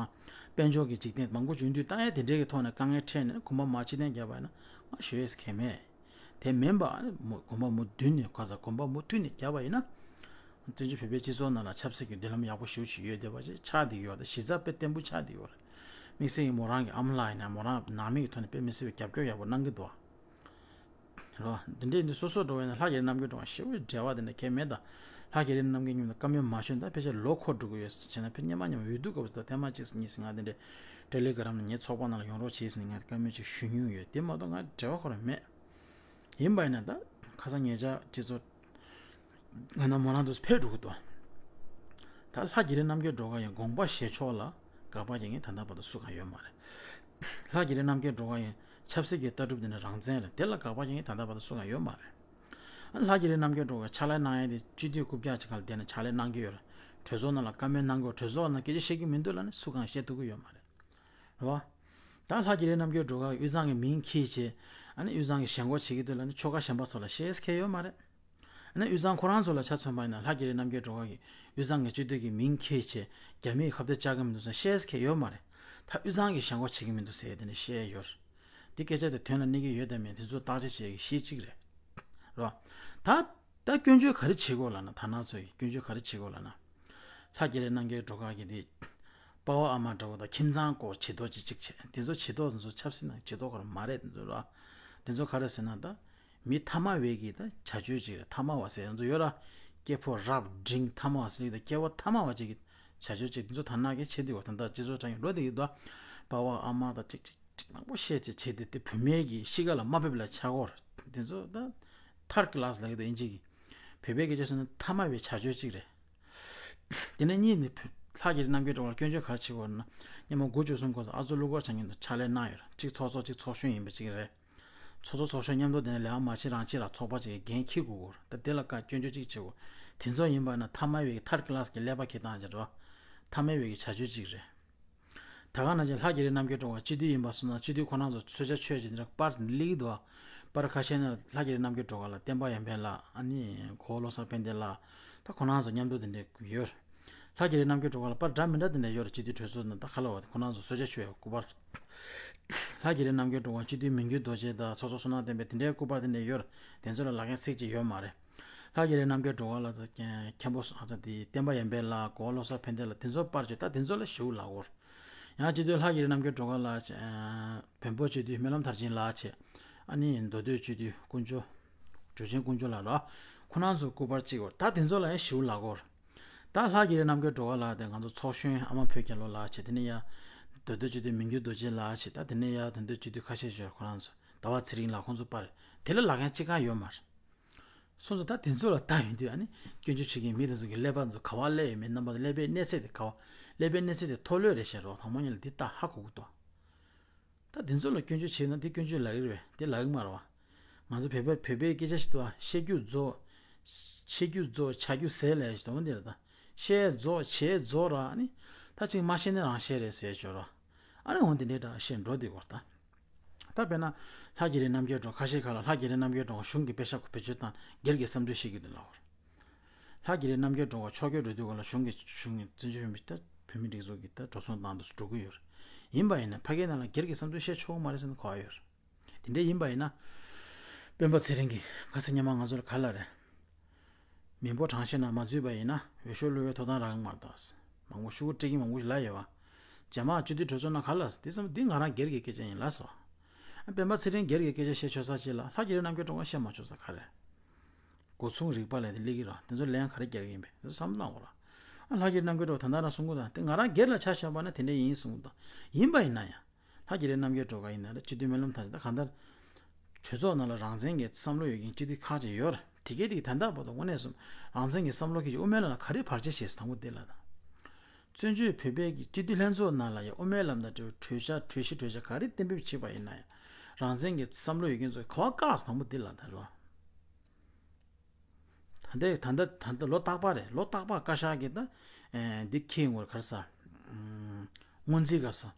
དཔལ་འབྱོར་གྱི་འཇིག་རྟེན་མང་པོ་བྱུང་དུས་ད་ཡང་དེ་འདྲའི་གི་ཐོག་ནས་དཀའ་ངལ་འཕྲད་ནས་ཁོམ་པ་མ་ཕྱི་རྟེན་བརྒྱབ་པ་ཡིན་ན་ང་ཞུ་ཡས་མཁན་མེད། དེ་མིན་པ་ཨ་ནི་མུ་གོམ་པ་མུ་མཐུད་ནས་ག་ས་གོམ་པ་མུ་མཐུད་ནས་བརྒྱབ་པ་ཡིན་ན། བཙན་བྱོལ་བོད་པའི་སྤྱི་ཚོགས་ནང་ལ་ཆབ་སྲིད་ཀྱི་མདུན་ལམ་ཡག་པོ་ཞེ་པོ་ཅིག་ཡོད་བསྡད་པ་ཞིག་ཆགས་བསྡད་ཡོད་རེད། གཞི་རྩ་དཔེ་བརྟན་པོ་ཆགས་བསྡད་ཡོད་རེད། དམིགས་བསལ་གྱི་མོ་རང་གི་ཨ་མ་ལགས་ཡིན་ན་མོ་རང་ནང་མི་གི་ཐོག་ནས་དཔེ་མི་སྲིད་པའི་རྒྱབ་སྐྱོར་ཡག་པོ་གནང་གི་འདུག་ཨ། རེད་བ། འདི་འདྲའི་འདི་སོ་སོ་འགྲོ་བས་ན་ལྷ་རྒྱ་རི་རྣམ་རྒྱལ་སྒྲོལ་དཀར་ཞེ་པོའི་འབྲེལ་བ་དེ་འདྲ་གང་ཡང་མེད་ད། ལྷ་རྒྱ་རི་རྣམ་རྒྱལ་མཉམ་དུ་བཀའ་མོལ་མ་ཞུས་ན་ད་ཕལ་ཆེར་ལོ་འཁོར་འགྲོ་གི་ཡོད་ཟེར་བྱས་ན་ཕར་སྔོན་མ་སྔོན་མ་འོས་བསྡུ་སྐབས་སུ་ད་ཐེངས་མ་གཅིག་གཉིས་ང་དེ་འདྲའི་ཊེ་ལི་གྷི་རམ་ནང་ངའི་ཚོགས་པ་ནང་ལ་ཡོང་རོགས་བྱེད་ཟེར་ནས་ང་བཀའ་མོལ་ཅིག་ཞུས་མྱོང་ཡོད། དེ་མ་གཏོགས་ང་འབྲེལ་བ་ཁོ་རང་མེད། ཡིན་པ་ཡིན་ན་ད་ཁ་སང་ཉེ་ཆར་སྤྱི་ཚོགས་ང་ན་མོ་རང་དུ་ཕེབས་འགྲོ་གི་འདུག་ད་ལྷ་རྒྱ་རི་རྣམ་རྒྱལ་སྒྲོལ་དཀར་ཡང་དགོངས་པ་བཞེས་ཕྱོགས་ལ་དགག་པ་རྒྱག་མཁན་ད་ལྟ་བར་དུ་སུ་གང་ཡོད་མ་རེད། ལྷ་རྒྱ་རི་རྣམ་རྒྱལ་སྒྲོལ་དཀར་ཡང་ཆབ་སྲིད་ཀྱི་ལྟ་གྲུབ་དེ་ནི་རང་བཙན་རེད། དེ་ལ་དགག་པ་རྒྱག་མཁན་ད་ལྟ་བར་དུ་སུ་གང་ཡོད་མ་རེད། ལྷ་རྒྱ་རི་རྣམ་རྒྱལ་སྒྲོལ་དཀར་ཕྱག་ལས་གནང་ཡས་དེ་སྤྱི་འཐུས་རྐུབ་བཀྱག་ཅིག་སྒང་ལ་བསྡད་ནས་ཕྱག་ལས་གནང་གི་ཡོད་རེད། གྲོས་ཚོགས་ནང་ལ་བཀའ་མོལ་གནང་དགོས། གྲོས་ཚོགས་ནང་སྐད་ཆ་བཤད་ཀྱི་མི་འདུག་ལབ་ནས་སུ་གང་བཤད་ཐུབ་ཀྱི་ཡོད་མ་རེད། རེད་བ། ད་ལྷ་རྒྱ་རི་རྣམ་རྒྱལ་སྒྲོལ་དཀར་དབུས་གཙང་གི་མིང་འཁྱེར་བྱས། ཨ་ནི་དབུས་གཙང་གི་ཞེན་ཁོག་བྱེད་ཀྱི་འདུག་ལབ་ནས་ཆོལ་ཁ་གཞན་པ་ཚོ་ལ་བཤད་མཁན་ཡོད་མ་རེད། ཨ་ནི་དབུས་གཙང་ཁོ་རང་ཚོ་ལ་ཆ་མཚོན་པ་ཡིན་ན་ལྷ་རྒྱ་རི་རྣམ་རྒྱལ་སྒྲོལ་དཀར་གྱིས་དབུས་གཙང་གི་སྤྱི་འཐུས་ཀྱི་མིང་འཁྱེར་བྱས་རྒྱ་མིའི་ཁ་གཏད་བཅག་གི་མི་འདུག་ཟེར་བཤད་མཁན་ཡོད་མ་རེད། ད་དབུས་གཙང་གི་ཞེན་ཁོག་བྱེད་ཀྱི་མི་འདུག་ཟེར་དེ་འདྲ་བཤད་ཡོད་རེད། འདི་སྐད་ཆ་དེ་དོན་ལ་གནས་ཀྱི་ཡོད་དམ་མེད་དེ་ཚོ་བརྟག་དཔྱད་བྱེད་ཡག་གཞི་གཅིག་རེད། རེད་བ། ད་ད་སྐྱོན་བརྗོད་ག་རེ་བྱེད་དགོས་ལབ་ན། དར་ནག་ཚོ་ཡིས་སྐྱོན་བརྗོད་ག་རེ་བྱེད་དགོས་ལབ་ན། ལྷ་རྒྱ་རི་རྣམ་རྒྱལ་སྒྲོལ་དཀར་གྱིས་དེ། པ་ཕ་ཨ་མ་འདྲ་བོ་དང་ཁྱིམ་ཚང་སྐོར་བྱེད་རོགས་ཅིག་ཅིག་བྱས། དེ་ཚོ་བྱེད་རོགས་ཚོ་ཆབ་སྲིད་ནང་བྱེད་རོགས་ཁོ་རང་མ་རེད། དེ་ཚོ་ར། དེ་ཚོ་ག་རེ་ཟེར་ན་ད། མི་ཐ་མལ་པའི་གི་ད་བྱ་སྤྱོད་ཅིག་རེད། ཐ་མལ་པ་ཟེར་ཡང་ཚོ་ཡོད་ར། སྐྱེ་ཕོ་རབ་འབྲིང་ཐ་མལ་པ་ཟེར་གི་ད་སྐྱེ་བོ་ཐ་མལ་པ་ཅིག་གི་བྱ་སྤྱོད་ཅིག་དེ་ཚོ་དར་ནག་གིས་བྱེད་དེ་བ། ད་ལྟ་སྤྱི་ཚོགས་དྲ་ངན་འགྲོ་དེ་གི་ད། པ་ཕ་ཨ་མ་དང་ཅིག་ཅིག་ཅིག་མང་པོ་བཤད་ཅིག་བྱེད་དེ་དེ་བུད་མེད་ཀྱི་གཤིས་ཀ་ལ་མ་ཕེབས་ལ་ཆགས་སྐོར་དེ་ཚོ་ད། ཐར་ཀི་ལཱ་སི་ལབ་གི་འདུག་དབྱིན་ཇི་གི། བོད་པའི་སྐད་ཆ་ཟེར་ན་ཐ་མལ་པའི་བྱ་སྤྱོད་ཅིག་རེད། དེ་ནས་གཉིས་ནི་བོད་ལྷ་རྒྱ་རི་རྣམ་རྒྱལ་སྒྲོལ་དཀར་ལ་སྐྱོན་བརྗོད་ག་རེ་བྱེད་དགོས་ན། སྔོན་མ་དགུ་བཅུ་གསུམ་སྐབས་སུ་ཨ་ཚོགས་ཀླུ་མཁར་བྱམས་མཉམ་དུ་ཕྱག་ལས་གནང་ཡོད་རེད། གཅིག་ཚོགས་གཙོ་གཅིག་ཚོགས་གཞོན་ཡིན་པ་གཅིག་རེད། ཚོགས་གཙོ་ཚོགས་གཞོན་མཉམ་དུ་དེ་ནས་ལས་ཀ་མ་བྱེད་རང་བྱེད་ལ་ཚོགས་པ་གཅིག་གི་འགན་འཁྱེར་དགོས་སྐོར་ད་དེ་ལ་བཀའ་སྐྱོན་བརྗོད་གཅིག་བྱེད་དགོས། དེ་ཚོ་ཡིན་པ་ན་ཐ་མལ་པའི་གི་ཐར་ཀི་ལཱ་སི་གི་ཀླད་པ་འཁྱེར་སྟངས་ཅིག་རེད་བ། ཐ་མལ་པའི་གི་བྱ་སྤྱོད་ཅིག་རེད། ད་ག་ནང་བཞིན་ལྷ་རྒྱ་རི་རྣམ་རྒྱལ་སྒྲོལ་དཀར་སྤྱི་འཐུས་ཡིན་པ་སོང་ན་སྤྱི་འཐུས་ཁོ་རང་ཚོ་གསོལ་ཇ་མཆོད་ཅིག་འདི་འདྲ་པར་སླེབས་ཀྱི་འདུག་བ། པར་ཁ་ཤས་ནས་ལྷ་རྒྱ་རི་རྣམ་རྒྱལ་སྒྲོལ་དཀར་ལ་བསྟན་པ་ཡར་འཕེལ་ལགས། ཨ་ནི་གོ་བོ་བློ་བཟང་ཕན་བདེ་ལགས། ད་ཁོ་རང་ཚོ་མཉམ་དུ་དེ་འདྲ་ཡོད། ལྷ་རྒྱ་རི་རྣམ་རྒྱལ་སྒྲོལ་དཀར་ལ་པར་འདྲ་མི་འདྲ་དེ་འདྲ་ཡོད་རེད། སྤྱི་འཐུས་གྲོས་ཚོགས་ནང་ད་ག་ལ་བ་དེ་ཁོ་རང་ཚོ་གསོལ་ཇ་མཆོད་ཡ་སྐུ་པར། ལྷ་རྒྱ་རི་རྣམ་རྒྱལ་སྒྲོལ་དཀར་སྤྱི་འཐུས་མི་འགྱུར་རྡོ་རྗེ་དང་ཚོགས་གཙོ་བསོད་ནམས་བསྟན་འཕེལ་དེ་འདྲའི་སྐུ་པར་དེ་འདྲ་ཡོད་རེད། དེ་ཚོ་ལ་ལབ་མཁན་ཚིག་གཅིག་ཡོད་མ་རེད། ལྷ་རྒྱ་རི་རྣམ་རྒྱལ་སྒྲོལ་དཀར་ལ་ད་མཁན་པོ་ཨ་ཙི་དེ་བསྟན་པ་ཡར་འཕེལ་ལགས། གོ་བོ་བློ་བཟང་ཕན་བདེ་ལགས། དེ་ཚོ་པར་བཅོས་ད་དེ་ཚོ་ལ་ཞེ་པོ་ལབ་སྐོར། ཡང་སྤྱི་འཐུས་ལྷ་རྒྱ་རི་རྣམ་རྒྱལ་སྒྲོལ་དཀར་ལགས་བྱས། བོན་པོ་སྤྱི་འཐུས་སྨོན་ལམ་མཐར་ཕྱིན་ལགས་བྱས། ཨ་ནི་མདོ་སྟོད་སྤྱི་འཐུས་དཀོན་མཆོག་གྲུབ་ཆེན་དཀོན་མཆོག་ལགས་ར། ཁོ་རང་ཚོ་སྐུ་པར་གཅིག་བར་ད་དེ་ཚོ་ལ་ཡང་ཞེ་པོ་ལབ་སྐོར། ད་ལྷ་རྒྱ་རི་རྣམ་རྒྱལ་སྒྲོལ་དཀར་ལགས་དེ་ང་ཚོ་ཚོགས་གཞོན་ཨ་མ་བོད་རྒྱལ་ལོ་ལགས་བྱས། དེ་ནས་ཡང་མདོ་སྟོད་སྤྱི་འཐུས་མི་འགྱུར་རྡོ་རྗེ་ལགས་བྱས། ད་དེ་ནས་ཡང་དོན་གྲུབ་སྤྱི་འཐུས་ཁ་ཤས་ཤིག་ཁོ་རང་ཚོ་ཟླ་བ་ཚེ་རིང་ལགས་ཁོང་ཚོ་པར་དེ་ལ་ལབ་མཁན་གཅིག་ཀྱང་ཡོད་མ་རེད། སོང་ཙང་ད་དེ་ཚོ་ལ་ལྟ་ཡོང་དུས་ཨ་ནི་སྐྱོན་བརྗོད་བྱེད་མཁན་མི་དེ་ཚོ་གི་ཀླད་པ་ཚོ་ག་པར་སླེབས་ཡོད་མེད། རྣམ་པ་ཚོ་ཀླད་པའི་གནས་ཚད་དེ་ག་པར། ཀླད་པའི་གནས་ཚད་དེ་མཐོ་ལོས་རེད་ཤག་རོགས་དང་པོ་ཉིད་ལ་འདི་ལྟ་ཧ་གོ་གི་འདུག་ད་དེ་ཚོ་ལ་སྐྱོན་བརྗོད་བྱས་ན་དེ་སྐྱོན་བརྗོད་ལབ་ཀྱི་རེད་པས། དེ་ལབ་ཀྱི་མ་རེད་བ། ང་ཚོ་བོད་པ་བོད་པའི་སྐད་ཆ་ཞིག་འདུག་བ། བཤད་རྒྱུ་རྫོགས། ཆེ་རྒྱུ་རྫོགས་ཆ་རྒྱུ་ཟད་ལས་ཞེས་དང་འདིར་ད། བཤད་རྫོགས་བྱས་རྫོགས་ར་ནི། ད་ཅིག་མ་བཤད་ན་རང་བཤད་རེད་ཟེར་ཞོར་ར། ཨ་ནི་འོང་དེ་འདྲའི་འདྲ་བཤད་འགྲོ་དེ་གོ་ད། ད་དཔེར་ན། ལྷ་རྒྱལ་རི་རྣམ་རྒྱལ་སྒྲོལ་ཁ་ཤས་ཁ་ལ་ལྷ་རྒྱལ་རི་རྣམ་རྒྱལ་སྒྲོལ་གཞུང་གི་དཔེ་ཤག་བེད་སྤྱོད་དང་སྒེར་གྱི་བསམ་ཚུལ་བཤད་ཀྱི་འདུག་ལ་གོ། ལྷ་རྒྱལ་རི་རྣམ་རྒྱལ་སྒྲོལ་ཕྱོགས་སྐྱོད་འགྲོ་དུས་གོ་ལ་གཞུང་གི་གཞུང་གི་བཙན་བྱོལ་བོད་མི་ད་བོད་མི་སྒྲིག་འཛུགས་ཀྱི་ད་འགྲོ་སོང་བཏང་དུ་འགྲོ་གི་ཡོད་རེད། ཡིན་པ་ཡིན་ན་ཕ་གི་ནང་ལ་སྒེར་གྱི་བསམ་ཚུལ་བཤད་ཆོག་གི་མ་རེད་ཟེར་ན་གོ་ཡོད་རེད། དེ་འདྲ་ཡིན་པ་ཡིན་ན། སྤེན་པ་ཚེ་རིང་གིས་ཁ་སང་ཉི་མ་ང་ཚོ་ལ་ག་ལ་རེད། མི་འབོར་གྲངས་བཤེར་ནང་མ་འཛུལ་བ་ཡིན་ན་འོས་ཤོག་བླུག་ཡའི་ཐོབ་ཐང་རག་གི་མ་རེད་ད། མང་པོ་ཤོག་གུ་སྤྲད་མཁན་མང་པོ་ཞིག་ལ་ཡོད་བ། རྒྱ་དམར་སྤྱི་འཐུས་གྲོས་ཚོགས་ནང་ག་ལ་དེ་ཙམ་འདི་ང་རང་སྒེར་གྱི་སྐད་ཆ་ཡིན་ལ་སོ། སྤེན་པ་ཚེ་རིང་སྒེར་གྱི་སྐད་ཆ་བཤད་ཆོག་ས་ཅིག་ལ་ལྷ་རྒྱལ་རི་རྣམ་རྒྱལ་སྒྲོལ་དཀར་བཤད་མ་ཆོག་ས་ག་རེ། སྒོ་མཚུངས་རིག་པ་ལས་དེ་སླེབས་ཀྱི་རེད། དེ་ཚོ་ལན་ག་རེ་རྒྱག་གི་ཡིན་པས་དེ་ཚོ་བསམ་བློ་བཏང་དགོས་ར། ཨ་ལྷ་རྒྱལ་རྣམ་རྒྱལ་སྒྲོལ་དག་ད་ལྟ་རང་གསུང་གི་དང་དེ་ང་རང་སྒེར་ལ་ཆ་བཞག་པ་ན་དེ་འདྲ་ཡིན་གསུང་གི་དང་ཡིན་པ་ཡིན་ན་ཡང་། ལྷ་རྒྱལ་རི་རྣམ་རྒྱལ་སྒྲོལ་དཀར་ཡིན་ན་རེད། སྤྱི་འཐུས་སྨོན་ལམ་ཐང་ཆེན་ད་གང་ལྟར། གྲོས་ཚོགས་ནང་ལ་རང་བཙན་གྱི་བསམ་བློ་ཡོད་མཁན་སྤྱི་འཐུས་ཁག་ཅིག་ཡོད་རེད། དེ་གའི་དེ་ད་ལྟ་བར་དུ་དངོས་གནས་སུ་རང་བཙན་གྱི་བསམ་བློ་ཁྱེད་ཀྱིས་དབུ་མའི་ལམ་ལ་ག་རེ་བར་ཆད་བྱས་སོང་དང་པོ་དེ་ལ་དང་། བཙན་བྱོལ་བོད་པའི་གི་སྤྱི་འཐུས་ལྷན་ཚོགས་ནང་ལ་ཡང་དབུ་མའི་ལམ་དང་འབྲེལ་བའི་གྲོས་འཆར་གྲོས་གཞི་གྲོས་འཆར་ག་རེ་གཏན་འབེབས་བྱས་པ་ཡིན་ན་ཡང་རང་བཙན་གྱི་བསམ་བློ་ཡོད་མཁན་ཚོས་ག་བ་བཀག་སོང་དང་པོ་དེ་ལ་དང་རོ། ད་ལྟའི་ད་ལྟ་ད་ལྟ་ལོ་རྟག་པར་རེད། ལོ་རྟག་པར་བཀའ་ཤག་གིས་ད་ཨེ་འདི་འཁྱེར་ཡོང་གི་རེད་ག་རེ་ཟ། ཨམ། སྔོན་རྩིས་ག་རེ་ཟ།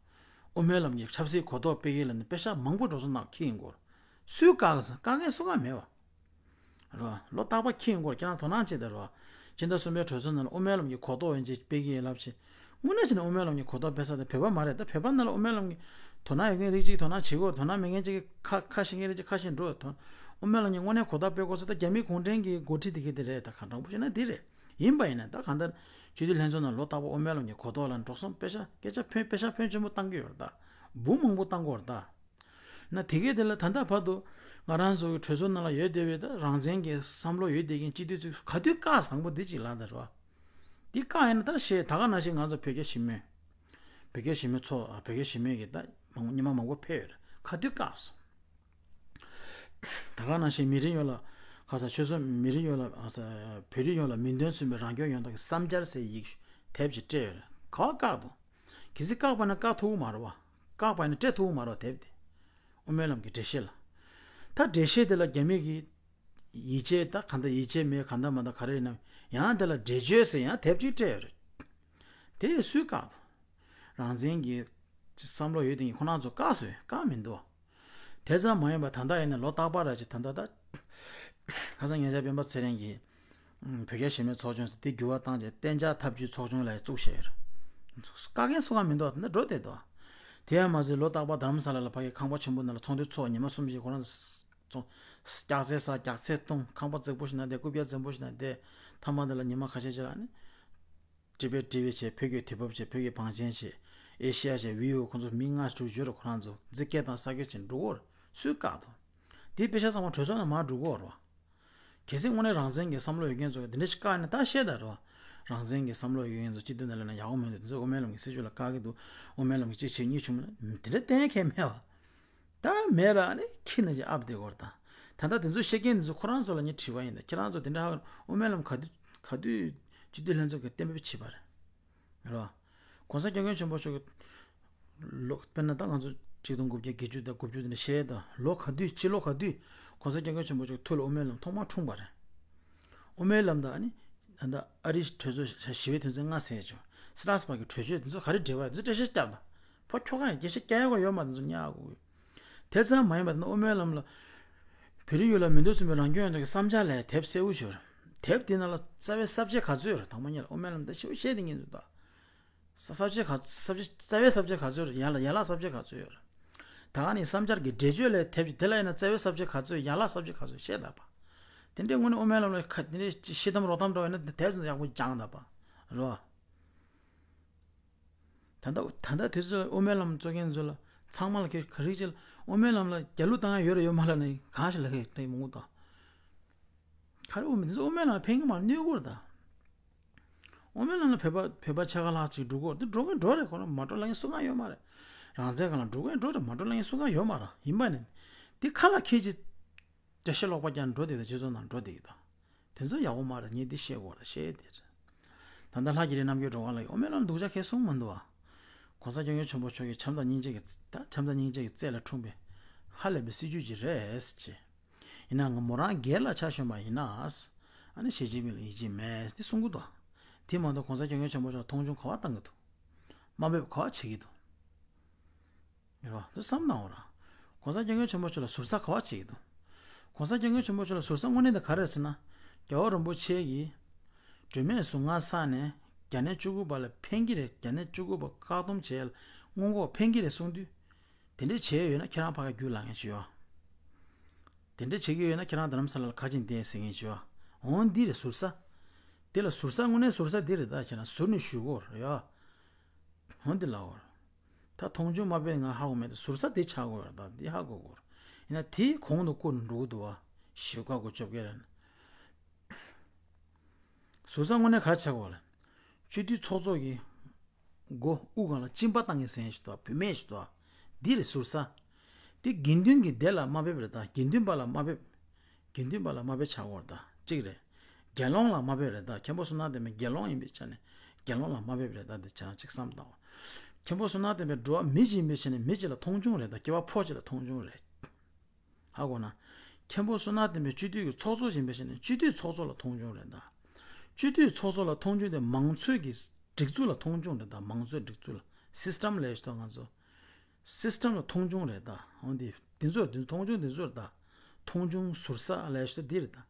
དབུ་མའི་ལམ་གྱི་ཆབ་སྲིད་གོ་རྟོགས་སྤེལ་གྱི་ལ་ནི་དཔེ་ཤག་མང་པོ་འགྲོ་སོང་ནང་འཁྱེར་ཡོང་གི་རེད། སུས་བཀག་གི་ཟ། བཀག་མཁན་སུ་གང་མེད་བ། རེད་བ། ལོ་རྟག་པར་འཁྱེར་ཡོང་གི་རེད། ཁྱེད་རང་དོ་སྣང་བྱེད་དེ་རེད་བ། སྤྱི་ཟླ་གསུམ་པའི་གྲོས་ཚོགས་ནང་ལ་དབུ་མའི་ལམ་གྱི་གོ་རྟོགས་ཡོད་ཅེས་སྤེལ་གྱི་ཡིན་ལབ་ཅེས། དངོས་གནས་བྱས་ན་དབུ་མའི་ལམ་གྱི་གོ་རྟོགས་སྤེལ་ས་དེ་བོད་པ་མ་རེད། ད་བོད་པ་ནང་ལ་དབུ་མའི་ལམ་གྱི་དོ་སྣང་ཡོད་མཁན་རིགས་གཅིག་དོ་སྣང་བྱེད་དགོས་རེད། དོ་སྣང་མེད་མཁན་གཅིག་གིས་ཁ་ཁ་ཤེས་མཁན་རིགས་གཅིག་ཁ་ཤས་འགྲོ་དོ། དབུ་མའི་ལམ་གྱི་དངོས་གནས་གོ་རྟོགས་སྤེལ་དགོས་ས་ད་རྒྱ་མིའི་གུང་ཁྲན་གྱི་འགོ་ཁྲིད་དེ་ག་དེ་རེད། ད་གང་དྲང་པོ་བཤད་ན་དེ་རེད། ཡིན་པ་ཡིན་ན་ད་གང་ལྟར་སྤྱི་འཐུས་ལྷན་ཚོགས་ནང་ལོ་རྟག་པར་དབུ་མའི་ལམ་གྱི་གོ་རྟོགས་ལ་འགྲོ་སོང་དཔེ་ཤག་སྐད་ཆ་ཕོན་དཔེ་ཤག་ཕོན་ཆེན་པོ་བཏང་གི་ཡོད་རེད་ད། འབུམ་མང་པོ་བཏང་གི་ཡོད་རེད་ད། ན་དེ་གས་དེ་ལ་ད་ལྟ་བར་དུ་ང་རང་ཚོ་གི་གྲོས་ཚོགས་ནང་ལ་ཡོད་བསྡད་པའི་ད་རང་བཙན་གྱི་བསམ་བློ་ཡོད་བསྡད་མཁན་སྤྱི་འཐུས་ཚོས་ག་དུས་བཀག་དང་པོ་འདི་གཅིག་ལ་ད་རེད་བ། འདི་བཀག་ཡིན་ན་ད་ཤེས་ད་ག་ནང་བཞིན་ང་ཚོ་བོད་རྒྱ་ཞི་མོལ། བོད་རྒྱ་ཞི་མོལ་ཚོགས་བོད་རྒྱ་ཞི་མོལ་གྱི་ད་མང་སྔོན་མ་མང་པོ་ཕེབས་ཡོད་རེད། ག་དུས་བཀག་སོང་། ད་ག་ནང་བཞིན་མི་རིགས་ཡོངས་ལ་ཁ་ས་ཆོལ་གསུམ་མི་རིགས་ཡོངས་ལ་ཁ་ས་བོད་རིགས་ཡོངས་ལ་མིང་དོན་མཚུངས་པའི་རང་སྐྱོང་ཡོང་ཐབས་ཀྱི་བསམ་འཆར་ཟེར་ཡིག་དེབ་ཅིག་སྤྲད་ཡོད་རེད། ག་བ་བཀག་འདུག་གལ་སྲིད་བཀག་པ་ན་བཀག་ཐུབ་ཀྱི་མ་རེད་བ། བཀག་པ་ཡིན་ན་སྤྲད་ཐུབ་ཀྱི་མ་རེད་བ་དེབ་དེ། དབུ་མའི་ལམ་གྱི་འགྲེལ་བཤད་ལ། ད་འགྲེལ་བཤད་དེ་ལ་རྒྱ་མི་གིས་ཡིད་ཆེས་ད་གང་ལྟར་ཡིད་ཆེས་མེད་གང་ལྟར་མ་ལྟར་ག་རེ་ཡིན་ནམ་ཡང་དེ་ལ་འགྲེལ་བརྗོད་ཟེར་ཡང་དེབ་ཅིག་སྤྲད་ཡོད་རེད། དེ་སུས་བཀག་དང་། རང་བཙན་གྱི་བསམ་བློ་ཡོད་དེ་ཁོ་རང་ཚོ་བཀག་སོང་བཀག་མི་འདུག་དེ་ཙམ་མ་ཡིན་པར་ད་ལྟ་ཡིན་ན་ལོ་རྟག་པར་ར་ཅིག་ད་ལྟ་ད། ཁ་སང་ཉེ་ཆར་སྤེན་པ་ཚེ་རིང་གིས། བོད་རྒྱ་ཞི་མོལ་ཚོགས་ཆུང་ཟེར་དེ་འགྱུར་བ་བཏང་རྗེས་གཏན་འཇགས་ཐབས་བྱུས་ཚོགས་ཆུང་ལ་བཙུགས་བཞག་ཡོད་རེད། བཀག་མཁན་སུ་གང་མི་འདུག་ད་འགྲོ་བསྡད་འདུག་དེ་ཡང་མ་ཟད་ལོ་རྟག་པར་རྡ་རམ་ས་ལ་ལ་ཕ་གིའི་ཁང་པ་ཆེན་པོ་ནང་ལ་ཚོགས་འདུ་ཚོགས་ཉི་མ་གསུམ་བཞི་ཁོ་རང་ཚོ་སྐྱག་རྫས་ཟ་རྒྱག་རྫས་བཏུང་ཁང་པ་རྫིག་པོ་ཞིག་ནང་བསྡད་རྐུབ་བཀྱག་རྫིག་པོ་ཞིག་ནང་བསྡད་མཐའ་མ་དེ་ལ་ཉི་མ་ཁ་ཤས་ཅིག་ལ་ནི། ཊི་བེཊ་ཊི་ཝི་བྱས་བོད་ཀྱི་དུས་བབ་བྱས་བོད་ཀྱི་བང་ཆེན་བྱས་ཨེ་ཤི་ཡ་བྱས་བྷི་ཨོ་ཁོང་ཚོ་མི་ལྔ་དྲུག་ཡོད་རེད། ཁོ་རང་ཚོ་འཛི་སྐད་དང་ས་སྐད་བྱས་འགྲོ་གི་ཡོད་རེད། སུས་བཀག་དང་། དེའི་དཔེ་ཆ་ཚང་མ་གྲོས་ཚོགས་ནང་མར་འགྲོ་གི་ཡོད་རེད་བ། གལ་སྲིད་དངོས་གནས་རང་བཙན་གྱི་བསམ་བློ་ཡོད་མཁན་ཚོ་གིས་འདི་འདྲ་ཞིག་བཀག་ཡིན་ན་ད་བཤད་ད་རེད་བ། རང་བཙན་གྱི་བསམ་བློ་ཡོད་མཁན་ཚོ་སྤྱི་འཐུས་ནང་སླེབས་ན་ཡག་པོ་མི་འདུག་དེ་ཚོ་དབུ་མའི་ལམ་གྱི་སྲིད་བྱུས་ལ་བཀག་གི་འདུག་དབུ་མའི་ལམ་གྱི་གཅིག་བྱས་གཉིས་བྱུང་མིན་ན་དེ་འདྲ་གཏན་འཁེལ་མེད་བ། ད་མེད་ར་ནི་ཁྱི་ན་ཅིག་ཨབ་དེ་གོ་ར་ད། ད་ལྟ་དེ་ཚོ་བཤད་མཁན་དེ་ཚོ་ཁོ་རང་ཚོ་ལ་ངས་དྲི་བ་ཡིན་ད་ཁྱེད་རང་ཚོ་དེ་འདྲ་ཧ་གོ་དབུ་མའི་ལམ་ག་དུས་ག་དུས་སྤྱི་འཐུས་ལྷན་ཚོགས་ཀྱིས་གཏན་འབེབས་བྱས་པ་རེད། རེད་བ། ༸གོང་ས་༸སྐྱབས་མགོན་ཆེན་པོ་མཆོག་གིས་ལོ་དཔེར་ན་ད་ང་ཚོ་ཆིག་སྟོང་དགུ་བརྒྱ་བརྒྱད་ཅུ་དང་དགུ་བཅུ་དེ་འདྲ་བཤད་ད་ལོ་ག་དུས་ཕྱི་ལོ་ག་དུས་༸གོང་ས་༸སྐྱབས་མགོན་ཆེན་པོ་མཆོག་ཐུགས་ལ་དབུ་མའི་ལམ་ཐོག་མར་འཁྲུངས་པ་རེད། དབུ་མའི་ལམ་དང་ཨ་ནི་ད་ལྟ་ཨ་རིའི་གྲོས་ཚོགས་ཞི་བའི་དོན་ཚན་ལྔ་ཟེར་ཅིག་སི་ཊར་སི་བྷག་གི་གྲོས་ཆོད་དེ་ཚོ་ག་རེ་འབྲེལ་བ་དེ་ཚོ་འགྲེལ་བཤད་བརྒྱབ་དང་། ཕོ་ཁྱོ་ག་ཡང་འགྲེལ་བཤད་རྒྱག་ཡག་ཡོད་མ་དེ་ཚོ་ཉག་གོ། དེ་ཙམ་མ་ཡིན་པར་ད་ནི་དབུ་མའི་ལམ་ལ། བོད་རིགས་ཡོངས་ལ་མིང་དོན་མཚུངས་པའི་རང་སྐྱོང་ཡོང་ཐབས་ཀྱི་བསམ་འཆར་ལ་དེབ་གསལ་པོ་ཞིག་ཡོད་རེད། དེབ་དེ་ནང་ལ་རྩ་བའི་ས་བཅད་ག་ཚོད་ཡོད་རེད། དང་པོ་ཉིད་ལ་དབུ་མའི་ལམ་དེ་ཞེ་པོ་བཤད་དེ་ངེས་འདུག་ད། ས་ས་བཅད་ག་ས་བཅད་རྩ་བའི་ས་བཅད་ག་ཚོད་ཡོད་རེད། ཡན་ལག་ཡན་ལག་ས་བཅད་ག་ཚོད་ཡོད་རེད། ད་ག་ནས་བསམ་འཆར་གྱི་འགྲེལ་བརྗོད་ལ་དེབ་ཀྱི་དེ་ལ་ཡིན་ན་རྩ་བའི་ས་བཅད་ག་ཚོད་ཡན་ལག་ས་བཅད་ག་ཚོད་བཤད་ད་པ། དེ་འདྲའི་དངོས་གནས་དབུ་མའི་ལམ་ལ་ཁ་དེ་འདྲའི་ཤི་དམ་རོ་དམ་འདྲ་བ་ཡིན་ན་དེབ་ཡག་པོ་སྦྱངས་ད་པ། རེད་བ། ད་ལྟ་ད་ལྟ་དུས་ཚོད་དབུ་མའི་ལམ་རྩོད་མཁན་ཚོ་ལ་ཚང་མ་ལ་ག་རེ་ཅིག་ལ་དབུ་མའི་ལམ་ལ་རྒྱ་ལུགས་བཏང་ཡ་ཡོད་རེད་ཡོད་མ་རེད་ལབ་ནས་གང་ཞིག་ལབ་ཀྱི་ཡོད་མང་པོ་དང་། ག་རེ་དབུ་མའི་དེ་ཚོ་དབུ་མའི་ལམ་ལ་ཕན་གྱི་མ་རེད། གནོད་ཀྱི་རེད་ད། དབུ་མའི་ལམ་ལ་བོད་པ་བོད་པ་ཕྱེད་ཀ་ལྷག་ཅིག་འགྲོ་གི་ཡོད་རེད། འདི་འགྲོ་མཁན་འགྲོ་རེད། ཁོ་རང་མ་འགྲོ་ལབ་མཁན་སུ་གང་ཡོད་མ་རེད། རང་བཙན་སྒང་ལ་འགྲོ་མཁན་འགྲོ་རེད། མ་འགྲོ་ལབ་མཁན་སུ་གང་ཡོད་མ་རེད། ཡིན་པ་ནི། འདི་ཁ་ལ་ཁྱེད་ཀྱིས། འགྲེལ་བཤད་ལོག་པ་རྒྱག་འགྲོ་དེ་དང་སྤྱི་ཚོགས་ནང་འགྲོ་དེ་གི་དང་། དེ་ཚོ་ཡག་པོ་མ་རེད། ངས་འདི་བཤད་དགོས་རེད་བཤད་དེ་རེད། ད་ལྟ་ལྷ་རྒྱལ་རི་རྣམ་རྒྱལ་སྒྲོལ་དཀར་ལགས་ཀྱིས་དབུ་མའི་ལམ་སྡུག་ཅག་གང་ཡང་གསུངས་མི་འདུག་བ། ༸གོང་ས་༸སྐྱབས་མགོན་ཆེན་པོ་མཆོག་གིས་བྱམས་དང་སྙིང་རྗེ་གི་ད་བྱམས་དང་སྙིང་རྗེ་གི་རྩལ་ལ་འཁྲུངས་པའི་ཧ་ལས་པའི་སྲིད་བྱུས་ཅིག་རེད་ཟེར་གྱི། ཡིན་ནའང་མོ་རང་སྒེར་ལ་ཆ་བཞག་པ་ཡིན་ན། ཨ་ནི་ཞི་ཅིན་ཕིང་ལ་ཡིད་ཆེས་མེད་དེ་གསུང་གི་འདུག་དེ་མ་གཏོགས་གོང་ས་སྐྱབས་མགོན་ཆེན་པོ་མཆོག་ལ་མཐོང་ཆུང་ག་བ་བཏང་གི་འདུག་དམའ་འབེབས་ག་བ་བྱེད་ཀྱི་འདུག་རེད་བ། དེ་བསམ་བློ་བཏང་བ་ར། གོང་ས་སྐྱབས་མགོན་ཆེན་པོ་མཆོག་ལ་ཟུར་ཟ་ག་བ་བྱེད་ཀྱི་འདུག་གོང་ས་སྐྱབས་མགོན་ཆེན་པོ་མཆོག་ལ་ཟུར་ཟ་དངོས་གནས་དེ་ག་རེ་རེད་ཟེར་ན། རྒྱལ་བ་རིན་པོ་ཆེ་གིས་སྒྲོལ་མའི་གཟུངས་སྔགས་བསགས་ནས་བརྒྱ་ནས་བཅུ་དགུ་པ་ལ་ཕན་གྱི་རེད། བརྒྱ་ནས་བཅུ་དགུ་པ་བཀག་སྡོམ་བྱས་ལ་སྔོན་འགོག་ཕན་གྱི་རེད་གསུངས་དུས། དེ་འདྲས་བྱས་ཡོད་ན་ཁྱེད་རང་ཕ་ག་རྒྱུགས་ལངས་མཁན་ཅིག་ཡོད། དེ་འདྲས་བྱེད་ཀྱི་ཡོད་ན་ཁྱེད་རང་རྡ་རམ་ས་ལ་ལ་ཁ་ཆེམས་བསྡད་ཟེར་མཁན་ཅིག་ཡོད། འོ་འདི་རེད་ཟུར་ཟ། དེ་ལ་ཟུར་ཟ་དངོས་གནས་ཟུར་ཟ་འདི་རེད། ད་ཁྱེད་རང་ཟུར་ནས་ཞུ་དགོས་རེད་ཡ། འོ་འདི་ལ་འོ། ད་མཐོང་ཆུང་དམའ་འབེབས་ང་ཧ་གོ་མེད་དེ་ཟུར་ཟ་དེ་ཆགས་དགོས་རེད། ད་འདི་ཧ་གོ་དགོས་རེད། ཡིན་ན་དེའི་གོང་དུ་བཀུར་འགྲོ་གི་འདུག་བ། ཞིབ་ཁ་གོ་བཅོ་བརྒྱད་རེད། ཟུར་ཟ་དངོས་གནས་ག་ཆགས་དགོས་ལ། སྤྱི་འཐུས་ཚོགས་གཙོ་གི་མགོ་དབུ་སྒང་ལ་གཅིན་པ་བཏང་གི་ཟེར་མཁན་ཞིག་འདུག་བུད་མེད་ཞིག་འདུག་འདི་རེད་ཟུར་ཟ། འདི་དགེ་འདུན་གྱི་སྡེ་ལ་དམའ་འབེབས་རེད། ད་དགེ་འདུན་པ་ལ་དམའ་འབེབས། དགེ་འདུན་པ་ལ་དམའ་འབེབས་ཆགས་ཡོད་རེད། ད་གཅིག་རེད། དགེ་སློང་ལ་དམའ་འབེབས་རེད། ད་མཁན་པོ་བསོད་ནམས་བསྟན་འཕེལ་དགེ་སློང་ཡིན་པའི་ཆ་ནས་དགེ་སློང་ལ་དམའ་འབེབས་རེད། ད་འདི་བྱས་ན་གཅིག་བསམ་བཏང་བ། མཁན་པོ་བསོད་ནམས་བསྟན་འཕེལ་འགྲོ་བ་མི་གཅིག་ཡིན་པའི་ཆ་ནས་མི་གཅིག་ལ་མཐོང་ཆུང་རེད། ད་སྐྱེ་བ་ཕོ་གཅིག་ལ་མཐོང་ཆུང་རེད། ཧ་གོ་ན། མཁན་པོ་བསོད་ནམས་བསྟན་འཕེལ་སྤྱི་འཐུས་ཀྱི་ཚོགས་གཙོ་ཡིན་པའི་ཆ་ནས་སྤྱི་འཐུས་ཚོགས་གཙོ་ལ་མཐོང་ཆུང་རེད་ད། སྤྱི་འཐུས་ཚོགས་གཙོ་ལ་མཐོང་ཆུང་དེ་མང་གཙོའི་གི་སྒྲིག་འཛུགས་ལ་མཐོང་ཆུང་རེད་ད། མང་གཙོའི་སྒྲིག་འཛུགས་ལ་སིས་ཊམ་ལས་ཤོག་ང་ཚོ། སིས་ཊམ་ལ་མཐོང་ཆུང་རེད་ད། འོན་ཏེ་འདི་ཚོར་འདི་མཐོང་ཆུང་འདི་ཚོར་ད། མཐོང་ཆུང་ཟུར་ཟ་ལས་ཤོག་འདི་རེད་ད།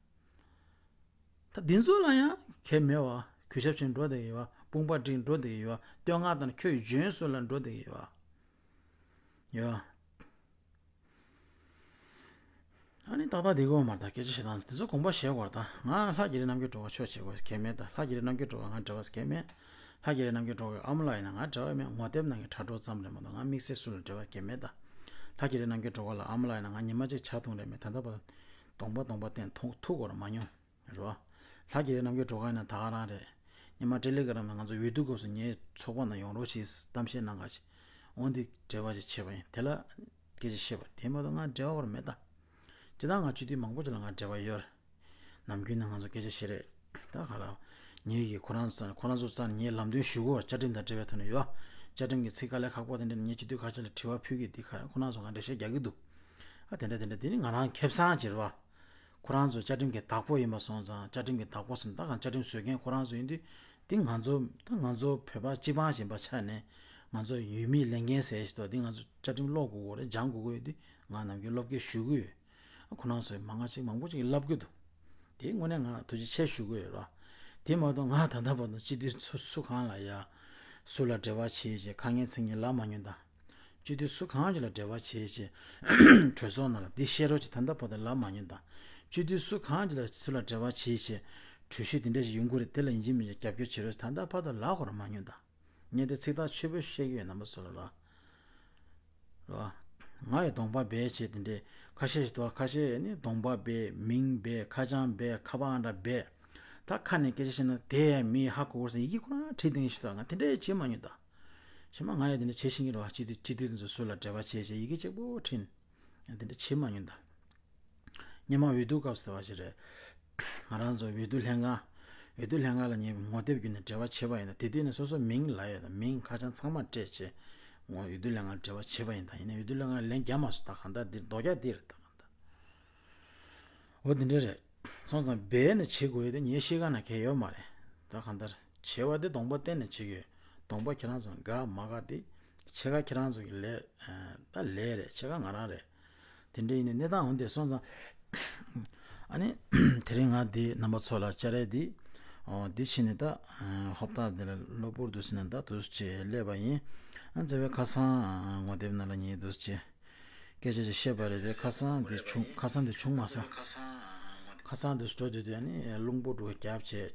ད་འདི་ཚོ་ལ་ཡང་གལ་མེད་བ། གུས་ཞབས་བྱེད་འགྲོ་བསྡད་ཡོད་བ། དཔུང་པ་སྒྲིག་འགྲོ་བསྡད་ཡོད་བ། བསྟོད་བསྔགས་དང་ཁྱོད་འཇོན་སུ་ལ་འགྲོ་བསྡད་ཡོད་བ། ཡོད། ཨ་ནི་ཏག་ཏག་འདི་གོ་མ་རེད་ད། སྐད་ཆ་བཤད་སྟངས་འདི་ཚོ་དགོངས་པ་བཞེས་དགོས་རེད་ད། ང་ལྷ་རྒྱ་རི་རྣམ་རྒྱལ་སྒྲོལ་དཀར་ཆོས་བྱེད་དགོས་གལ་མེད་ད། ལྷ་རྒྱ་རི་རྣམ་རྒྱལ་སྒྲོལ་དཀར་ང་འབྲེལ་བ་གལ་མེད། ལྷ་རྒྱ་རི་རྣམ་རྒྱལ་སྒྲོལ་དཀར་ཨ་མ་ལགས་ཡིན་ན་ང་འབྲེལ་བ་མེད། ངོ་དེབ་ནང་གི་དྲ་གྲོགས་ཙམ་རེད་མ་གཏོགས་ང་དམིགས་བསལ་སུ་ལ་འབྲེལ་བ་གལ་མེད་ད། ལྷ་རྒྱ་རི་རྣམ་རྒྱལ་སྒྲོལ་དཀར་ལ་ཨ་མ་ལགས་ཡིན་ན་ང་ཉི་མ་གཅིག་ཇ་འཐུང་རེད་མེད། ད་ལྟ་བར་གདོང་པ་གདོང་པ་བསྟན་ཐུག་ཐུག་གོ་ར་མ་མྱོང་། རེད་བ། ལྷ་རྒྱ་རི་རྣམ་རྒྱལ་སྒྲོལ་དཀར་ཡིན་ན་ད་ག་རང་རེད། ཉི་མ་ཏྲེ་ལི་ག་རམ་ནང་ང་ཚོ་འོས་བསྡུ་སྐབས་སུ་ངའི་ཚོགས་པ་ནང་ཡོང་རོགས་བྱེད་གཏམ་བཤད་གནང་ག་ཅིག་འོ་འདི་འབྲེལ་བ་ཅིག་བྱས་པ་ཡིན། དེ་ལ་སྐད་ཆ་བཤད་པ་དེ་མ་གཏོགས་ང་འབྲེལ་བ་བར་མེད་ད། ཇི་ལྟར་ང་སྤྱི་འཐུས་མང་པོ་ཅིག་ལ་ང་འབྲེལ་བ་ཡོད་རེད། ནམ་རྒྱུན་ནས་ང་ཚོ་སྐད་ཆ་བཤད་རེད། ད་ག་ལ། ངེད་ཀྱིས་ཁོ་རང་ཚོ་ཚ་ནས་ཁོ་རང་ཚོ་ཚ་ནས་ངས་ལམ་སྟོན་ཞུ་དགོས་བཅའ་ཁྲིམས་དང་འབྲེལ་བའི་ཐོག་ནས་ཡོད། བཅའ་ཁྲིམས་ཀྱི་ཚིག་དཀའ་ལས་ཁག་པོ་དེ་འདྲ་ངས་སྤྱི་འཐུས་ཁ་ཤས་ལ་དྲི་བ་ཕུལ་གྱི་འདི་ག་རེ་ཁོ་རང་ཚོ་ང་འགྲེལ་བཤད་རྒྱག་གི་འདུག་ཨ་དེ་འདྲ་དེ་འདྲ་དེ་ནི་ང་རང་ཁེ་བཟང་ཅིག་རེད་བ། ཁོ་རང་ཚོ་བཅའ་ཁྲིམས་ཀྱི་བདག་པོ་ཡིན་པ་སོང་ཙང་བཅའ་ཁྲིམས་ཀྱི་བདག་པོ་ཟེར་ན་ད་གང་བཅའ་ཁྲིམས་བཟོ་མཁན་ཁོ་རང་ཚོ་ཡིན་དུས་འདི་ང་ཚོ་ད་ང་ཚོ་བོད་པ་སྤྱི་འབངས་ཡིན་པ་ཆ་ནས་ང་ཚོ་ཡུལ་མིའི་ལས་འགན་ཟེར་ཞིག་ཏོ་འདི་ང་ཚོ་བཅའ་ཁྲིམས་ཀློག་དགོས་ཀྱི་རེད། སྦྱང་དགོས་ཀྱི་ཡོད་དུས་ང་ནམ་རྒྱུན་སློབ་དགེ་ཞུ་གི་ཡོད། ཁོ་རང་ཚོས་མང་ང་ཅིག་མང་པོ་ཅིག་གིས་ལབ་གི་འདུག་དེ་དངོས་གནས་ང་ཐུགས་རྗེ་ཆེ་ཞུ་གི་ཡོད་ར། དེ་མ་གཏོགས་ང་ད་ལྟ་བར་དུ་སྤྱི་འཐུས་སུ་སུ་གང་ལ་ཡ། སུ་ལ་འབྲེལ་བ་བྱེད་ཅེས་ཁ་ངན་ཚིག་ངན་ལབ་མ་མྱོང་ད། སྤྱི་འཐུས་སུ་གང་ཅིག་ལ་འབྲེལ་བ་བྱེད་ཅེས། གྲོས་ཚོགས་ནང་ལ་འདི་བཤད་རོགས་ཅེས་ད་ལྟ་བར་དུ་ལབ་མ་མྱོང་ད། སྤྱི་འཐུས་སུ་གང་ཅིག་ལ་སུ་ལ་འབྲེལ་བ་བྱེད་ཅེས། གྲོས་གཞི་འདི་འདྲ་ཞིག་ཡོང་གི་རེད། དེ་ལ་ཡིན་གཅིག་མིན་གཅིག་རྒྱབ་སྐྱོར་བྱེད་རོགས་ད་ལྟ་བར་དུ་ལབ་དགོས་ར་མ་མྱོང་ད། ངས་དེ་ཚིག་ཐག་ཆོད་པོ་བཤད་ཀྱི་ཡོད་རྣམ་པ་ཚོ་ལ་ར། ར། ང་ཡི་གདོང་པ་སྦས་བྱས་དེ་འདྲའི་ཁ་ཤས་ཤིག་འདུག་ཁ་ཤས་ནི་གདོང་པ་སྦས། མིང་སྦས། ཁ་བྱང་སྦས། ཁ་པར་འདྲ་སྦས། ད་ཁ་ནས་སྐད་ཆ་བཤད་ན་དེ་མི་ཧ་གོ་གོ་ཟེར་ཡི་གེ་ཁོ་རང་བྲིས་དེ་ཞིག་འདུག་ང་དེ་འདྲའི་བྱེད་མ་མྱོང་ད། ཞེ་མ་ང་ཡི་དེ་འདྲ་བྱེད་ཤེས་ཀྱི་རེད་བ། སྤྱི་འཐུས་སྤྱི་འཐུས་དེ་ཚོ་སུ་ལ་འབྲེལ་བ་བྱས་བྱས་ཡི་གེ་གཅིག་པོ་བྲིས་ནས་དེ་འདྲ་བྱེད་མ་མྱོང་ད། སྔོན་མ་འོས་བསྡུ་སྐབས་སུ་བ་ཞིག་རེད། ང་རང་ཚོ་འོས་བསྡུ་ལྷན་ཁང་། འོས་བསྡུ་ལྷན་ཁང་ལ་ངས་ངོ་དེབ་བརྒྱུད་ནས་འབྲེལ་བ་བྱས་པ་ཡིན་ན་དེ་དུས་ནས་སོ་སོ་མིང་ལབ་ཡོད་དང་མིང་ཁ་བྱང་ཚང་མ་སྤྲད་བྱས། ངོ་འོས་བསྡུ་ལྷན་ཁང་འབྲེལ་བ་བྱས་པ་ཡིན་ད། ཡིན་ན་འོས་བསྡུ་ལྷན་ཁང་ལན་རྒྱག་མ་སོང་ད་གང་ལྟར་འདིར་རྡོག་རྒྱག་འདི་རེད་ད་གང་ལྟར། འོ་འདི་འདྲ་རེད། སོང་ཙང་སྦས་ནས་བྱེད་དགོས་ཡོད་དེ་ངའི་ཤེས་ཁ་ན་གལ་ཡོད་མ་རེད། ད་གང་ལྟར་བྱེད་པ་དེ་གདོང་པ་བསྟན་ནས་བྱེད་ཀྱི་ཡོད། གདོང་པ་ཁྱེད་རང་ཚོ་དགའ་མ་དགའ་དེ། ཕྱེད་ཀ་ཁྱེད་རང་ཚོ་གི་ལས། ད་ལས་རེད། ཕྱེད་ཀ་ང་རང་རེད། དེ་འདྲ་ཡིན་ནའི་གནས་སྟངས་འོ་འདི་སོང་ཙང་། ཨ་ནི། དེ་རིང་ང་འདི་རྣམ་པ་ཚོ་ལ་སྤྱན་རས་འདི། འོ་འདི་ཕྱིན་ནས་ད། ཧོབ་ཏ་འདི་ལ་གློ་བུར་དུ་ཟིན་ན་ད་དུས་ཅི་སླེབས་པ་ཡིན། ཨ་འཛམ་བུའི་ཁ་སང་ངོ་དེབ་ནང་ལ་ངས་དུས་ཅི། སྐད་ཆ་ཅིག་བཤད་པ་རེད་དེ་ཁ་སང་འདི་བྱུང་ཁ་སང་འདི་བྱུང་མ་སོང་། ཁ་སང་འདི་སུ་འགྲོ་དུས་དུས་ཨ་ནི་རླུང་བུ་འགྲོ་རྒྱབ་བྱས།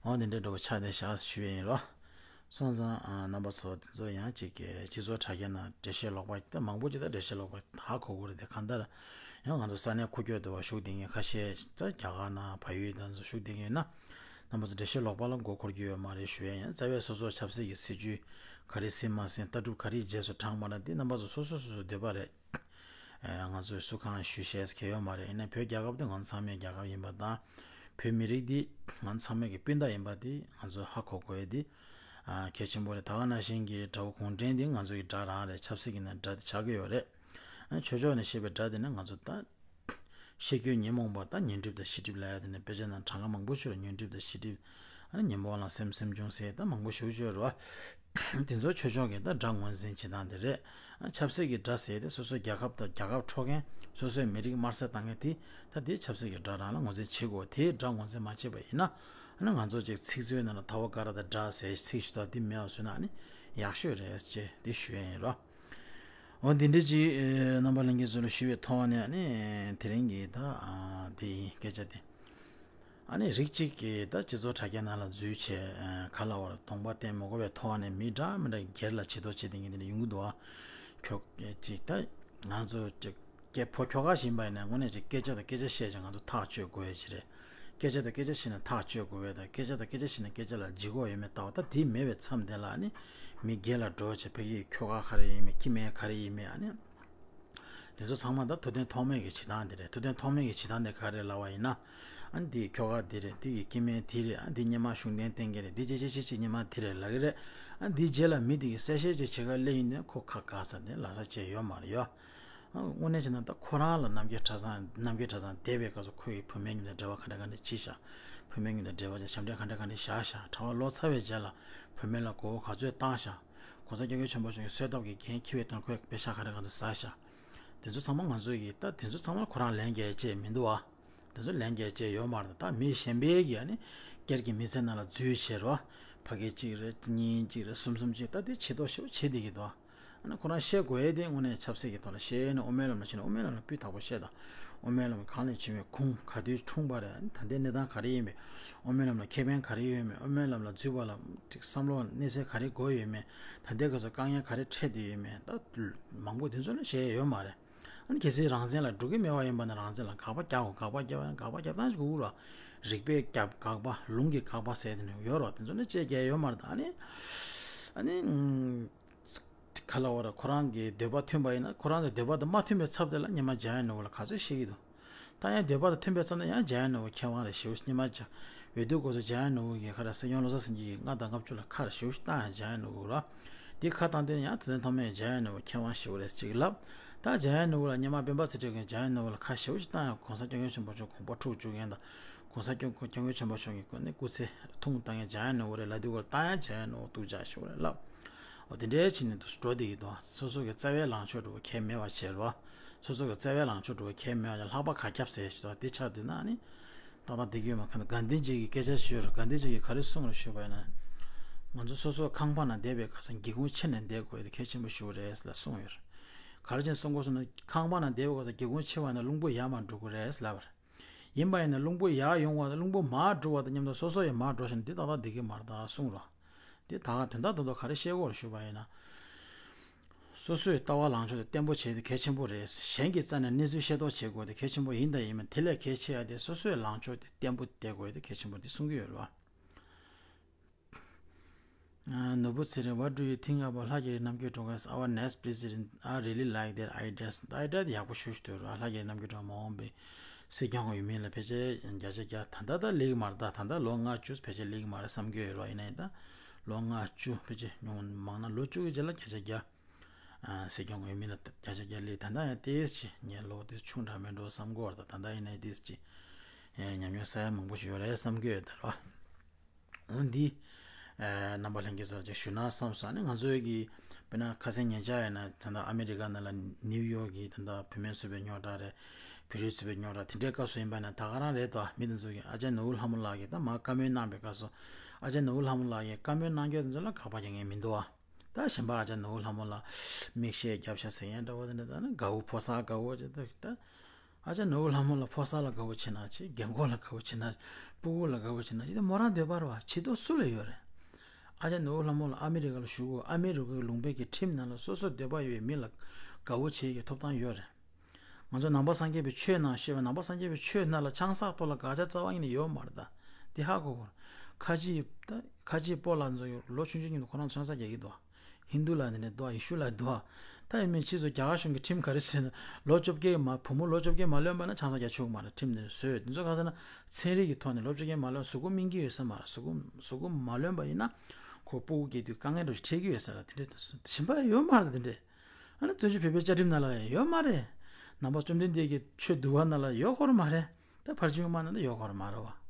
འོ་འདི་འདྲ་འགྲོ་ཆགས་བསྡད་བཞག་ཞུ་ཡས་ཡིན་རོ། སོང་ཙང་རྣམ་པ་ཚོ་དེ་ཚོ་ཡང་ཅིག་སྤྱི་ཚོགས་དྲ་རྒྱ་ནང་འགྲེལ་བཤད་ལོག་པ་ད་མང་པོ་ཅིག་ད་འགྲེལ་བཤད་ལོག་པ་ཧ་གོ་གི་རེད་དེ་གང་ལྟར། ཡང་ང་ཚོ་ས་གནས་ཁུག་ཀྱོག་ཏུ་བ་བཞུགས་བསྡད་མཁན་ཁ་ཤས་ད་རྒྱ་གར་ནང་བལ་ཡུལ་དང་ཚོ་བཞུགས་བསྡད་མཁན་ཡིན་ན། རྣམ་པ་ཚོ་འགྲེལ་བཤད་ལོག་པ་ལ་མགོ་འཁོར་རྒྱུ་ཡོད་མ་རེད་ཞུ་ཡས་ཡིན། རྩ་བའི་སོ་སོ་ཆབ་སྲིད་ཀྱི་སྲིད་ཇུས་ག་རེ་ཟིན་མ་ཟིན་ལྟ་གྲུབ་ག་རེ་རྗེས་སུ་འབྲངས་མ་འབྲངས་འདི་རྣམ་པ་ཚོ་སོ་སོ་སོ་སོའི་འདོད་པ་རེད། ང་ཚོས་སུ་གང་ཞུ་ཤེས་གལ་ཡོད་མ་རེད། ཡིན་ན་བོད་རྒྱལ་ཁབ་འདི་ང་ཚོ་ཚང་མའི་རྒྱལ་ཁབ་ཡིན་པ་དང་། བོད་མི་རིགས་འདི་ང་ཚོ་ཚང་མའི་གི་སྤུན་ཟླ་ཡིན་པ་འདི་ང་ཚོ་ཧ་གོ་དགོས་ཡས་འདི་གལ་ཆེན་པོ་རེད། ད་ག་ནང་བཞིན་གྱི་དགྲ་བོ་གུང་ཁྲན་འདི་ང་ཚོ་གི་དགྲ་རང་རེད། ཆབ་སྲིད་ཀྱི་ནང་དགྲ་འདི་ཆགས་ཀྱི་ཡོད་རེད། ཆོས་ཕྱོགས་ནས་བཤད་པའི་དགྲ་འདི་ནི་ང་ཚོ་ད། ཤེས་རྒྱུད་ཉོན་མོངས་པ་དང་ཉོན་སྒྲིབ་དང་ཤེས་སྒྲིབ་ལབ་ཡ་དེ་ནས་དཔེ་ཆ་ནང་གྲངས་ཀ་མང་པོ་ཞིག་ལ་ཉོན་སྒྲིབ་དང་ཤེས་སྒྲིབ། ཨ་ནི་ཉོན་མོངས་ལ་སེམས་སེམས་བྱུང་ཟེར་ད་མང་པོ་ཞིག་ཡོད་རེད་བ། དེ་ཚོ་ཆོས་ཕྱོགས་ཀྱི་ད་སྒྲ་ངོས་འཛིན་བྱེད་སྟངས་དེ་རེད། ཨ་ཆབ་སྲིད་ཀྱི་སྒྲ་ཟེར་ཏེ་སོ་སོའི་རྒྱལ་ཁབ་དང་རྒྱལ་ཁབ་འཕྲོག་མཁན། སོ་སོའི་མི་རིགས་དམར་གསོད་བཏང་མཁན་དེ། ད་དེ་ཆབ་སྲིད་ཀྱི་སྒྲ་རང་ལ་ངོས་འཛིན་བྱེད་དགོས། དེའི་སྒྲ་ངོས་འཛིན་མ་བྱེད་པ་ཡིན་ན། ཨ་ནི་ང་ཚོ་ཅིག་ཚིག་མཛོད་ནང་ལ་དྭ་བ་ཀ་ར་དང་སྒྲ་ཟེར་ཚིག་ཞིག་འདུག་དེ་མེད་པ་བཟོས་ན་ཨ་ནི་ཡག་ཤོས་རེད་ཅེས་དེ་ཞུ་ཡ་ཡིན་རོ། འོ་འདི་འདྲ་ཅིག་ཨེ་རྣམ་པ་ལྷན་རྒྱས་ཚོ་ལ་ཞུ་བའི་ཐོག་ནས་ཨ་ནི་དེ་རིང་གི་ད་ཨ་དེ་ཡིན་སྐད་ཆ་དེ། ཨ་ནི་རིགས་གཅིག་གིས་ད་སྤྱི་ཚོགས་དྲ་རྒྱ་ནང་ལ་འཛུལ་བྱས་ཨ་ག་ལ་བར་གདོང་པ་བསྟན་མ་དགོས་པའི་ཐོག་ནས་མི་འདྲ་མི་འདྲ་སྒེར་ལ་བྱེད་དོ་བྱེད་དེ་ངས་འདི་འདྲ་ཡོང་གི་འདུག་ཨ། ཁྱོད་ཅིག་ད་ང་ཚོ་ཅིག་སྐད་ཕོ་ཁྱོ་ག་ཞིག་ཡིན་པ་ཡིན་ན་དངོས་གནས་ཅིག་སྐད་ཆ་དང་སྐད་ཆ་བཤད་ཅིག་ང་ཚོ་ཐག་གཅོད་དགོས་ཡ་ཅིག་རེད། སྐད་ཆ་དང་སྐད་ཆ་བཤད་ན་ཐག་གཅོད་དགོས་པས་དང་སྐད་ཆ་དང་སྐད་ཆ་བཤད་ན་སྐད་ཆ་ལ་ལྗིད་ཁོག་ཡོད་མེད་ལྟ་བ་ད་དེ་མེད་པའི་མཚམས་དེ་ལ་ཨ་ནི་མི་སྒེར་ལ་འགྲོ་བྱས་ཕ་གི་ཁྱོ་ག་ག་རེ་ཡིན་མིན་ཁྱི་སྨན་ག་རེ་ཡིན་མིན་ཨ་ནི། དེ་ཚོ་ཚང་མ་ད་ཐུབ་བསྟན་ཐོགས་མེད་ཀྱི་བྱེད་སྟངས་དེ་རེད། ཐུབ་བསྟན་ཐོགས་མེད་ཀྱི་བྱེད་སྟངས་དེ་ག་རེ་ལབ་པ་ཡིན་ན། ཨ་ནི་འདི་ཁྱོ་ག་འདི་རེད། འདི་གི་སྐྱེ་དམན་འདི་རེད། ཨ་འདི་སྔོན་མ་གཞུང་འབྲེལ་བསྟེན་མཁན་རེད། འདི་ཅི་ཅི་ཅི་ཅི་སྔོན་མ་འདི་རེད་ལབ་ཀྱི་རེད། ཨ་འདིའི་རྗེས་ལ་མི་འདི་གི་གསལ་བཤད་ཅིག་བྱེད་ག་སླེབས་ཡིན་ནའི་ཁོ་ཁ་དགའ་ས་དེ་ལབ་ས་ཅིག་ཡོད་མ་རེད་ཡ། ཨ་དངོས་གནས་བྱས་ན་ད་ཁོ་རང་ལ་རྣམ་རྒྱལ་གྲྭ་ཚང་རྣམ་རྒྱལ་གྲྭ་ཚང་བསྡད་པའི་སྐབས་སུ་ཁོ་ཡི་བུད་མེད་གཉིས་དང་འབྲེལ་བ་ག་འདྲ་ག་འདྲ་བྱས་ཤག་བུད་མེད་གཉིས་དང་འབྲེལ་བ་བྱས་ཞབས་འདྲེན་ག་འདྲ་ག་འདྲ་བཞག་ཤག་གྲྭ་པ་ལོག་ཚར་བའི་རྗེས་ལ་བུད་མེད་ལ་མགོ་བོ་ག་ཚོད་བཏང་ཤག་གོང་ས་སྐྱབས་མགོན་ཆེན་པོ་མཆོག་གིས་གསོལ་ཐབ་ཀྱི་འགན་འཁྱེར་བའི་དོན་ཁོས་པེ་ཤག་ག་རེ་ག་ཚོད་ཟ་ཤག་དེ་ཚོ་ཚང་མ་ང་ཚོ་ཡིས་ད་དེ་ཚོ་ཚང་མ་ཁོ་རང་ལན་རྒྱག་ཡ་ཅིག་མི་འདུག་ཨ། དེ་ཚོ་ལན་རྒྱག་ཡ་ཅིག་ཡོད་མ་རེད། ད་མི་གཞན་པའི་གི་ཨ་ནི་སྒེར་གྱི་མི་ཚེ་ནང་ལ་འཛུལ་བྱས་རོ། ཕ་གི་གཅིག་རེད། གཉིས་གཅིག་རེད། གསུམ་གསུམ་གཅིག་ད་དེ་བྱེད་མདོག་ཞེ་པོ་བྱེད་བསྡད་ཀྱི་འདུག་ཨ། ཨ་ནི་ཁོ་རང་བཤད་དགོས་ཡ་དེ་དངོས་གནས་ཆབ་སྲིད་ཀྱི་ཐོག་ལ་བཤད་ནས་དབུ་མའི་ལམ་ལ་ཕྱིན་ནས་དབུ་མའི་ལམ་ལ་སྤུས་དག་པོ་བཤད་དང་། དབུ་མའི་ལམ་གང་ལ་ཕྱིན་པའི་ཁུངས་ག་དུས་འཁྲུངས་པ་རེད། ད་ལྟའི་གནས་སྟངས་ག་རེ་ཡིན་པས། དབུ་མའི་ལམ་ལ་ཁེ་ཕན་ག་རེ་ཡོད་མེད། དབུ་མའི་ལམ་ལ་འཛུལ་བ་ལ་ཅིག་བསམ་བློ་གནས་ཚད་ག་རེ་དགོས་ཡོད་མེད། ད་ལྟའི་སྐབས་སུ་དཀའ་ངལ་ག་རེ་འཕྲད་བསྡད་ཡོད་མེད། ད་མང་པོ་དེ་ཚོ་ནི་བཤད་ཡ་ཡོད་མ་རེད། ཨ་ནི་གལ་སྲིད་རང་བཙན་ལ་འགྲོ་གི་མེད་པ་ཡིན་པ་ན་རང་བཙན་ལ་དགག་པ་རྒྱག་དགོས། དགག་པ་རྒྱག་པ་ཡིན་ན་དགག་པ་རྒྱག་སྟངས་ཤིག་དགོས་ར། རིགས་པས་རྒྱབ་དགག་པ་ལུང་གིས་དགག་པ་ཟེར་དེ་ནི་ཡོད་ར། དེ་ཚོ་ནི་བཅད་རྒྱག་ཡོད་མ་རེད། ད་ཨ་ནི་ཨ་ནི་ག་ལ་བ་ར་ཁོ་རང་གི་འདོད་པ་མཐུན་པ་ཡིན་ན། ཁོ་རང་གི་འདོད་པ་དང་མ་མཐུན་པའི་ཚབ་དེ་ལ་སྔོན་མ་འཇམ་དབྱངས་ནོར་བུ་ལ་ག་ཚོད་བཤད་ཀྱི་འདུག་ད་ཡང་འདོད་པ་དང་མཐུན་པའི་ཚབ་ན་ཡང་འཇམ་དབྱངས་ནོར་བུ་མཁས་དབང་རེད་ཞེ་པོ་སྔོན་མ་ཅིག་འོས་བསྡུ་སྐབས་སུ་འཇམ་དབྱངས་ནོར་བུ་གིས་ཁ་ར་སྲིད་སྐྱོང་བློ་བཟང་སེང་གེ་ཡིས་ལྔ་དང་ལྔ་བཅུ་ལ་ཁ་ར་ཞེ་པོ་ཞིག་བཏང་ཡང་འཇམ་དབྱངས་ནོར་བུ་ར། འདི་ཁ་བཏང་དུས་ཡང་དེ་ཚོ་ཐོག་མའི་འཇམ་དབྱངས་ནོར་བུ་མཁས་དབང་ཞེ་པོ་རེད་ཅིག་ལབ། ད་འཇམ་དབྱངས་ནོར་བུ་ལ་སྔོན་མ་སྤེན་པ་ཚེ་རིང་གིས་འཇམ་དབྱངས་ནོར་བུ་ལ་ཁ་ཞེ་པོ་ཞིག་བཏང་ཡང་གོང་ས་སྐྱབས་མགོན་ཆེན་པོ་མཆོག་དགོངས་པ་འཁྲུག་བཅུག་མཁན་དང་། གོང་ས་སྐྱབས་སྐྱབས་མགོན་ཆེན་པོ་མཆོག་གི་སྐུ་ནི་སྐུ་ཚེ་ཐུང་བཏང་མཁན་འཇམ་དབྱངས་ནོར་བུ་རེད་ལབ་དུས་སྐབས་ལ་ད་ཡང་འཇམ་དབྱངས་ནོར་བུ་སྡུག་ཅག་ཞེ་པོ་རེད་ལབ། འོ་དེ་འདྲའི་ཕྱིན་ནས་འདུག་འགྲོ་བསྡད་ཀྱི་འདུག་སོ་སོ་གི་རྩ་བའི་ལངས་ཕྱོགས་འདྲ་བོ་གལ་མེད་པ་བྱས་རོ། སོ་སོ་གི་རྩ་བའི་ལངས་ཕྱོགས་འདྲ་བོ་གལ་མེད་པ་བྱས་ལྷག་པ་ག་རྒྱབ་ཟེར་ཞིག་འདུག་དེ་ཆགས་དུས་ན་ནི། ཏག་ཏག་བསྡད་ཀྱི་ཡོད་མ་རེད། གྷན་དྷི་ཇི་གི་སྐད་ཆ་ཞིག་ཡོད་རེད། གྷན་དྷི་ཇི་གིས་ག་རེ་གསུངས་རེད་ཞུས་པ་ཡིན་ན། ང་ཚོ་སོ་སོ་ཁང་པ་ནང་བསྡད་པའི་སྐབས་སུ་སྒེའུ་ཁུང་ཕྱེ་ནས་བསྡད་དགོས་ཡ་དེ་གལ་ཆེན་པོ་ཞིག་རེད་ལབ་གསུངས་ཡོད་རེད། ག་རེ་བྱས་ནས་གསུང་དགོས་སོང་ན་ཁང་པ་ནང་བསྡད་པའི་སྐབས་སུ་སྒེའུ་ཁུང་ཕྱེ་བ་ཡིན་ན་རླུང་བུ་ཡར་མར་འགྲོ་གི་རེད་ལབ་པ་རེད། ཡིན་པ་ཡིན་ན་རླུང་བུ་ཡར་ཡོང་བ་དང་རླུང་བུ་མར་འགྲོ་བ་དང་མཉམ་དུ་སོ་སོ་ཡང་མར་འགྲོ་བཞིན་འདི་ཏག་ཏག་བསྡད་ཀྱི་མ་རེད་ད་གསུངས་རོགས། འདི་ད་ག་དོན་དག་རྡོག་རྡོག་ག་རེ་བཤད་དགོས་རེད་ཞུས་པ་ཡིན་ན། སོ་སོའི་ལྟ་བ་ལངས་ཕྱོགས་དེ་བརྟན་པོ་བྱེད་དེ་གལ་ཆེན་པོ་རེད། གཞན་གྱི་རྩ་ནས་གནས་ཚུལ་ཤེས་རྟོགས་བྱེད་དགོས་དེ་གལ་ཆེན་པོ་ཡིན་དང་ཡིན་མིན། དེ་ལས་གལ་ཆེ་ཡ་དེ་སོ་སོའི་ལངས་ཕྱོགས་དེ་བརྟན་པོ་བསྡད་དགོས་དེ་གལ་ཆེན་པོ་འདི་གསུང་གི་ཡོད་རེད་བ། ནོར་བུ་ཚེ་རིང་། What do you think about ལྷ་རྒྱ་རི་རྣམ་རྒྱལ་སྒྲོལ་དཀར། Our next president, I really like their ideas. ད་ཨའི་ཌི་ཡ་དེ་ཡག་པོ་ཞེ་པོ་ཅིག་འདུག་ར། ལྷ་རྒྱ་རི་རྣམ་རྒྱལ་སྒྲོལ་དཀར་མ་འོངས་པའི་སྲིད་སྐྱོང་ཡིན་མིན་ལ་ཕལ་ཆེར་བརྒྱ་ཆ་བརྒྱ་ད་ལྟ་ད་སླེབས་ཀྱི་མ་རེད། ད་ད་ལྟ་ལོ་ལྔ་བཅུ་ཕལ་ཆེར་སླེབས་ཀྱི་མ་རེད་བསམ་གྱི་ཡོད་ར། ཡིན་ན་ཡང་ད་ལོ་ལྔ་བཅུ་ཕལ་ཆེར་ཉུང་མང་ན་ལོ་བཅུ་གི་རྗེས་ལ་བརྒྱ་ཆ་བརྒྱ་སྲིད་སྐྱོང་ཡིན་མིན་ལ་བརྒྱ་ཆ་བརྒྱ་སླེབས། ད་ལྟ་ཡང་ཏོག་ཙམ་ཅིག་ངས་ལོ་དེ་ཆུང་དྲགས་མེད་འགྲོ་བསམ་གྱི་ཡོད་རེད། ད་ད་ལྟ་ཡིན་ན་ཡང་ཏོག་ཙམ་ཅིག་ཉམས་མྱོང་ས་ཡ་མང་པོ་ཞིག་ཡོད་རེད་བསམ་གྱི་ཡོད་ད་ར། འོ་འདི། ཨ་རྣམ་པ་ལྷན་རྒྱས་ཚོ་ལ་ཅིག་ཞུ་ན་བསམ་སོང་། ཨ་ནི་ང་ཚོའི་གི་དཔེར་ན་ཁ་སང་ཉེ་ཆར་ཡིན་ན་ད་ལྟ་ཨ་མི་རི་ཀ་ནང་ལ་ནིའུ་ཡོག་གི་ད་ལྟ་བུད་མེད་ཚོགས་པའི་རྙོག་དྲ་རེད། བོད་རིགས་ཚོགས་པའི་རྙོག་དྲ་དེ་འདྲའི་སྐབས་སུ་ཡིན་པ་ན་ད་ག་རང་རེད་དོ། མི་དེ་ཚོ་གིས་ཨ་ཅག་ནོར་བུ་ལྷ་མོ་ལགས་ཀྱིས་ད་མར་བཀའ་མོལ་གནང་པའི་སྐབས་སུ། ཨ་ཅག་ནོར་བུ་ལྷ་མོ་ལགས་ཀྱིས་བཀའ་མོལ་གནང་རྒྱུ་དེ་ཚོ་ལ་དགག་པ་རྒྱག་མཁན་མི་འདུག་ཨ། ད་གཞན་པ་ཨ་ཅག་ནོར་བུ་ལྷ་མོ་ལགས་མིག་ཤེལ་རྒྱབ་ཤག་ཟེར་མཁན་འདྲ་བོ་དེ་འདྲ། ད་ནི་དགའ་བོ་ཕོ་གསར་དགའ་བོ་ཅིག་ད་ད། ཨ་ཅག་ནོར་བུ་ལྷ་མོ་ལ་ཕོ་གསར་ལ་དགའ་བོ་བྱེད་ན་ཅི། རྒན་གོག་ལ་དགའ་བོ་བྱེད་ན་ཅི། སྤུ་གུ་ལ་དགའ་བོ་བྱེད་ན་ཅི། དེ་མོ་རང་འདོད་པ་རེད་བ། བྱེད་དོ་སུ་ལ་ཡོད་རེད། ཨ་ཅག་ནོར་བུ་ལྷ་མོ་ལ་ཨ་མི་རི་ཀ་ལ་བཞུགས་དགོས། ཨ་མི་རི་ཀའི་ལུང་པའི་གི་ཁྲིམས་ནང་ལ་སོ་སོ་འདོད་པ་ཡོད་པའི་མི་ལ་དགའ་བོ་བྱེད་ཀྱི་ཐོབ་ཐང་ཡོད་རེད། ང་ཚོ་ནང་པ་སངས་རྒྱས་པའི་ཆོས་ནང་བཤད་པ། ནང་པ་སངས་རྒྱས་པའི་ཆོས་ནང་ལ་ཆང་ས་ཐོག་ལ་དགག་བྱ་རྩ་བ་ཉིད་ནས་ཡོད་མ་རེད་ད། འདི་ཧ་གོ་དགོས། ཁ་ཆེའི་ད་ཁ་ཆེའི་སྤོ་ལགས་ཚོ་ལོ་ཆུང་ཆུང་ཉིད་དུ་ཁོ་རང་ཚོ་ཆང་ས་རྒྱག་གི་འདུག་ཧིན་དུ་ལ་དེ་འདྲ་འདུག་ཡེ་ཤུ་ལ་འདུག་ད་ཡིན་མིན་ཕྱིས་སུ་རྒྱ་གར་གཞུང་གིས་ཁྲིམས་ག་རེ་བཟོས་ན་ལོ་བཅོ་བརྒྱད་མ་བུ་མོ་ལོ་བཅོ་བརྒྱད་མ་ལོན་པ་ན་ཆང་ས་རྒྱག་ཆོག་གི་མ་རེད། ཁྲིམས་དེ་འདྲ་བཟོས་ཡོད། དེ་ཚོ་ག་ཟེར་ན་ཚན་རིག་གི་ཐོག་ནས་ལོ་བཅོ་བརྒྱད་མ་ལོན་གཟུགས་པོ་སྨིན་གྱི་ཡོད་ས་མ་རེད། གཟུགས་པོ་གཟུགས་པོ་མ་ལོན་པ་ཡིན་ན་ཁོ་སྤུ་གུ་སྐྱེ་དུས་དཀའ་ངལ་འདྲ་ཞིག་འཕྲད་ཀྱི་ཡོད་ས་རེད། དེ་འདྲ་ཞིམ་པ་ཡོད་མ་རེད། དེ་འདྲ་ཨ་ནི་བཙན་བྱོལ་བོད་པའི་བཅའ་ཁྲིམས་ནང་ལ་ཡང་ཡོད་མ་རེད། ནང་པ་བཅོམ་ལྡན་འདས་ཀྱི་ཆོས་འདུལ་བ་ནང་ལ་ཡོད་ཁོ་ར་མ་རེད། ད་ཕར་ཕྱིན་དབུ་མ་ནང་ལ་ཡོད་ཁོ་ར་མ་རེད་བ།